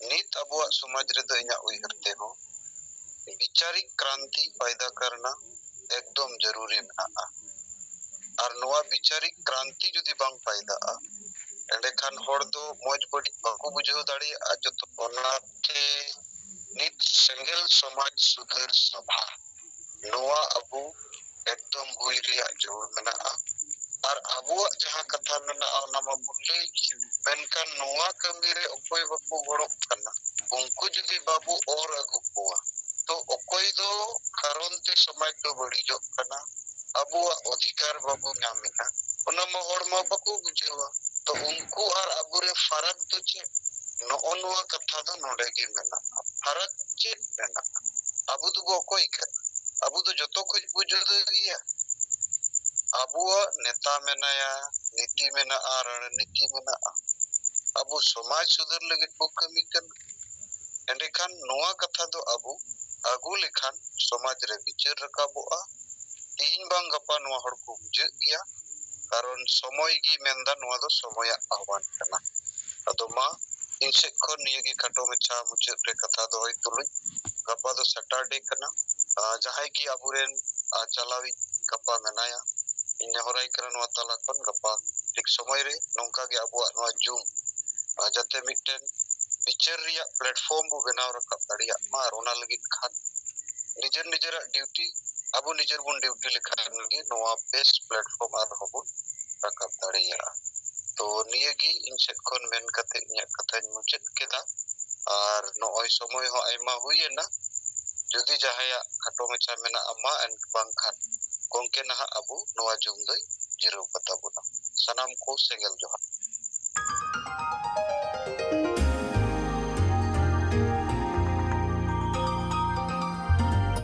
ᱱᱤᱛ ᱟᱵᱚᱣᱟᱜ ᱥᱚᱢᱟᱡᱽ ᱨᱮᱫᱚ ᱤᱧᱟᱹᱜ ᱩᱭᱦᱟᱹᱨ ᱛᱮᱦᱚᱸ ᱵᱤᱪᱟᱨᱤᱠ ᱠᱨᱟᱱᱛᱤ ᱯᱟᱭᱫᱟ ᱠᱟᱨᱱᱟ ᱮᱠᱫᱚᱢ ᱡᱟᱹᱨᱩᱨᱤ ᱢᱮᱱᱟᱜᱼᱟ᱾ ᱟᱨ ᱱᱚᱣᱟ ᱵᱤᱪᱟᱨᱤᱠ ᱠᱨᱟᱱᱛᱤ ᱡᱩᱫᱤ ᱵᱟᱝ ᱯᱟᱭᱫᱟᱜᱼᱟ, ᱮᱸᱰᱮᱠᱷᱟᱱ ᱦᱚᱲ ᱫᱚ ᱢᱚᱡᱽ ᱵᱟᱹᱲᱤᱡ ᱵᱟᱠᱚ ᱵᱩᱡᱷᱟᱹᱣ ᱫᱟᱲᱮᱭᱟᱜᱼᱟ᱾ ᱡᱚᱛᱚ ᱚᱱᱟᱛᱮ ᱱᱤᱛ ᱥᱮᱸᱜᱮᱞ ᱥᱚᱢᱟᱡᱽ ᱥᱩᱫᱷᱟᱹᱨ ᱥᱚᱵᱷᱟ, ᱱᱚᱣᱟ ᱟᱵᱚ ᱮᱠᱫᱚᱢ ᱦᱩᱭ ᱨᱮᱭᱟᱜ ᱡᱟᱹᱨᱩᱲ ᱢᱮᱱᱟᱜᱼᱟ᱾ ᱟᱨ ᱟᱵᱚᱣᱟᱜ ᱡᱟᱦᱟᱸ ᱠᱟᱛᱷᱟ ᱢᱮᱱᱟᱜᱼᱟ, ᱚᱱᱟ ᱢᱟ ᱵᱚᱱ ᱞᱟᱹᱭ ᱜᱮ, ᱢᱮᱱᱠᱷᱟᱱ ᱱᱚᱣᱟ ᱠᱟᱹᱢᱤ ᱨᱮ ᱚᱠᱚᱭ ᱵᱟᱠᱚ ᱜᱚᱲᱚᱜ ᱠᱟᱱᱟ, ᱩᱱᱠᱩ ᱡᱩᱫᱤ ᱵᱟᱵᱚ ᱚᱨ ᱟᱹᱜᱩ ᱠᱚᱣᱟ, ᱛᱚ ᱚᱠᱚᱭ ᱫᱚ ᱠᱟᱨᱚᱱ ᱛᱮ ᱥᱚᱢᱟᱡᱽ ᱫᱚ ᱵᱟᱹᱲᱤᱡᱚᱜ ᱠᱟᱱᱟ, ᱟᱵᱚᱣᱟᱜ ᱚᱫᱷᱤᱠᱟᱨ ᱵᱟᱵᱚ ᱧᱟᱢᱮᱫᱼᱟ, ᱚᱱᱟ ᱢᱟ ᱦᱚᱲ ᱢᱟ ᱵᱟᱠᱚ ᱵᱩᱡᱷᱟᱹᱣᱟ᱾ ᱛᱚ ᱩᱱᱠᱩ ᱟᱨ ᱟᱵᱚᱨᱮ ᱯᱷᱟᱨᱟᱠ ᱫᱚ ᱪᱮᱫ? ᱱᱚᱜᱼᱚ ᱱᱚᱣᱟ ᱠᱟᱛᱷᱟ ᱫᱚ ᱱᱚᱰᱮ ᱜᱮ ᱢᱮᱱᱟᱜᱼᱟ᱾ ᱯᱷᱟᱨᱟᱠ ᱪᱮᱫ ᱢᱮᱱᱟᱜᱼᱟ? ᱟᱵᱚ ᱫᱚᱵᱚ ᱚᱠᱚᱭ ᱠᱟᱱᱟ? ᱟᱵᱚ ᱫᱚ ᱡᱚᱛᱚ ᱠᱷᱚᱡ ᱵᱚ ᱡᱩᱫᱟᱹ ᱜᱮᱭᱟ᱾ ᱟᱵᱚᱣᱟᱜ ᱱᱮᱛᱟ ᱢᱮᱱᱟᱭᱟ, ᱱᱤᱛᱤ ᱢᱮᱱᱟᱜᱼᱟ, ᱨᱚᱬᱱᱤᱛᱤ ᱢᱮᱱᱟᱜᱼᱟ᱾ ᱟᱵᱚ ᱥᱚᱢᱟᱡᱽ ᱥᱩᱫᱷᱟᱹᱨ ᱞᱟᱹᱜᱤᱫ ᱵᱚ ᱠᱟᱹᱢᱤ ᱠᱟᱱᱟ᱾ ᱮᱸᱰᱮᱠᱷᱟᱱ ᱱᱚᱣᱟ ᱠᱟᱛᱷᱟ ᱫᱚ ᱟᱵᱚ ᱟᱹᱜᱩ ᱞᱮᱠᱷᱟᱱ ᱥᱚᱢᱟᱡᱽ ᱨᱮ ᱵᱤᱪᱟᱹᱨ ᱨᱟᱠᱟᱵᱚᱜᱼᱟ᱾ ᱛᱤᱦᱤᱧ ᱵᱟᱝ ᱜᱟᱯᱟ ᱱᱚᱣᱟ ᱦᱚᱲ ᱠᱚ ᱵᱩᱡᱷᱟᱹᱜ ᱜᱮᱭᱟ, ᱠᱟᱨᱚᱱ ᱥᱚᱢᱚᱭ ᱜᱮ ᱢᱮᱱᱫᱟ ᱱᱚᱣᱟ ᱫᱚ ᱥᱚᱢᱚᱭᱟᱜ ᱟᱦᱣᱟᱱ ᱠᱟᱱᱟ᱾ ᱟᱫᱚ ᱢᱟ, ᱤᱧ ᱥᱮᱫ ᱠᱷᱚᱱ ᱱᱤᱭᱟᱹ ᱜᱮ ᱠᱷᱟᱴᱚ ᱢᱟᱪᱷᱟ ᱢᱩᱪᱟᱹᱫ ᱨᱮ ᱠᱟᱛᱷᱟ ᱫᱚᱦᱚᱭ ᱛᱩᱞᱩᱡ, ᱜᱟᱯᱟ ᱫᱚ ᱥᱮᱴᱟᱨᱰᱮ ᱠᱟᱱᱟ᱾ ᱟᱨ ᱡᱟᱦᱟᱸᱭ ᱜᱮ ᱟᱵᱚᱨᱮᱱ, ᱟᱨ ᱪᱟᱞᱟᱣᱤᱡ ᱜᱟᱯᱟ ᱢᱮᱱᱟᱭᱟ, ᱤᱧ ᱱᱮᱦᱚᱨᱟᱭ ᱠᱟᱱᱟ ᱱᱚᱣᱟ ᱛᱟᱞᱟ ᱠᱷᱚᱱ ᱜᱟᱯᱟ ᱴᱷᱤᱠ ᱥᱚᱢᱚᱭ ᱨᱮ ᱱᱚᱝᱠᱟ ᱜᱮ ᱟᱵᱚᱣᱟᱜ ᱱᱚᱣᱟ ᱡᱩᱢ, ᱟᱨ ᱡᱟᱛᱮ ᱢᱤᱫᱴᱮᱱ ᱵᱤᱪᱟᱹᱨ ᱨᱮᱭᱟᱜ ᱯᱞᱮᱴᱯᱷᱚᱨᱢ ᱵᱚ ᱵᱮᱱᱟᱣ ᱨᱟᱠᱟᱵ ᱫᱟᱲᱮᱭᱟᱜ ᱢᱟ, ᱟᱨ ᱚᱱᱟ ᱞᱟᱹᱜᱤᱫ ᱠᱷᱟᱱ ᱱᱤᱡᱮᱨ ᱱᱤᱡᱮᱨᱟᱜ ᱰᱤᱭᱩᱴᱤ ᱟᱵᱚ ᱱᱤᱡᱮᱨ ᱵᱚᱱ ᱰᱤᱭᱩᱴᱤ ᱞᱮᱠᱷᱟᱱ ᱜᱮ ᱱᱚᱣᱟ ᱵᱮᱥᱴ ᱯᱞᱮᱴᱯᱷᱚᱨᱢ ᱟᱨᱦᱚᱸ ᱵᱚᱱ ᱨᱟᱠᱟᱵ ᱫᱟᱲᱮᱭᱟᱜᱼᱟ᱾ ᱛᱚ ᱱᱤᱭᱟᱹ ᱜᱮ ᱤᱧ ᱥᱮᱫ ᱠᱷᱚᱱ ᱢᱮᱱ ᱠᱟᱛᱮ ᱤᱧᱟᱹᱜ ᱠᱟᱛᱷᱟᱧ ᱢᱩᱪᱟᱹᱫ ᱠᱮᱫᱟ᱾ ᱟᱨ ᱱᱚᱜᱼᱚᱭ ᱥᱚᱢᱚᱭ ᱦᱚᱸ ᱟᱭᱢᱟ ᱦᱩᱭᱮᱱᱟ᱾ ᱡᱩᱫᱤ ᱡᱟᱦᱟᱸᱭᱟᱜ ᱠᱷᱟᱴᱚ ᱢᱟᱪᱷᱟ ᱢᱮᱱᱟᱜᱼᱟ ᱢᱟ, ᱮᱱ ᱵᱟᱝᱠᱷᱟᱱ ᱜᱚᱢᱠᱮ ᱱᱟᱦᱟᱜ ᱟᱵᱚ ᱱᱚᱣᱟ ᱡᱩᱢ ᱫᱚᱭ ᱡᱤᱨᱟᱹᱣ ᱠᱟᱛᱟ ᱵᱚᱱᱟ᱾ ᱥᱟᱱᱟᱢ ᱠᱚ ᱥᱮᱸᱜᱮᱞ ᱡᱚᱦᱟᱨ᱾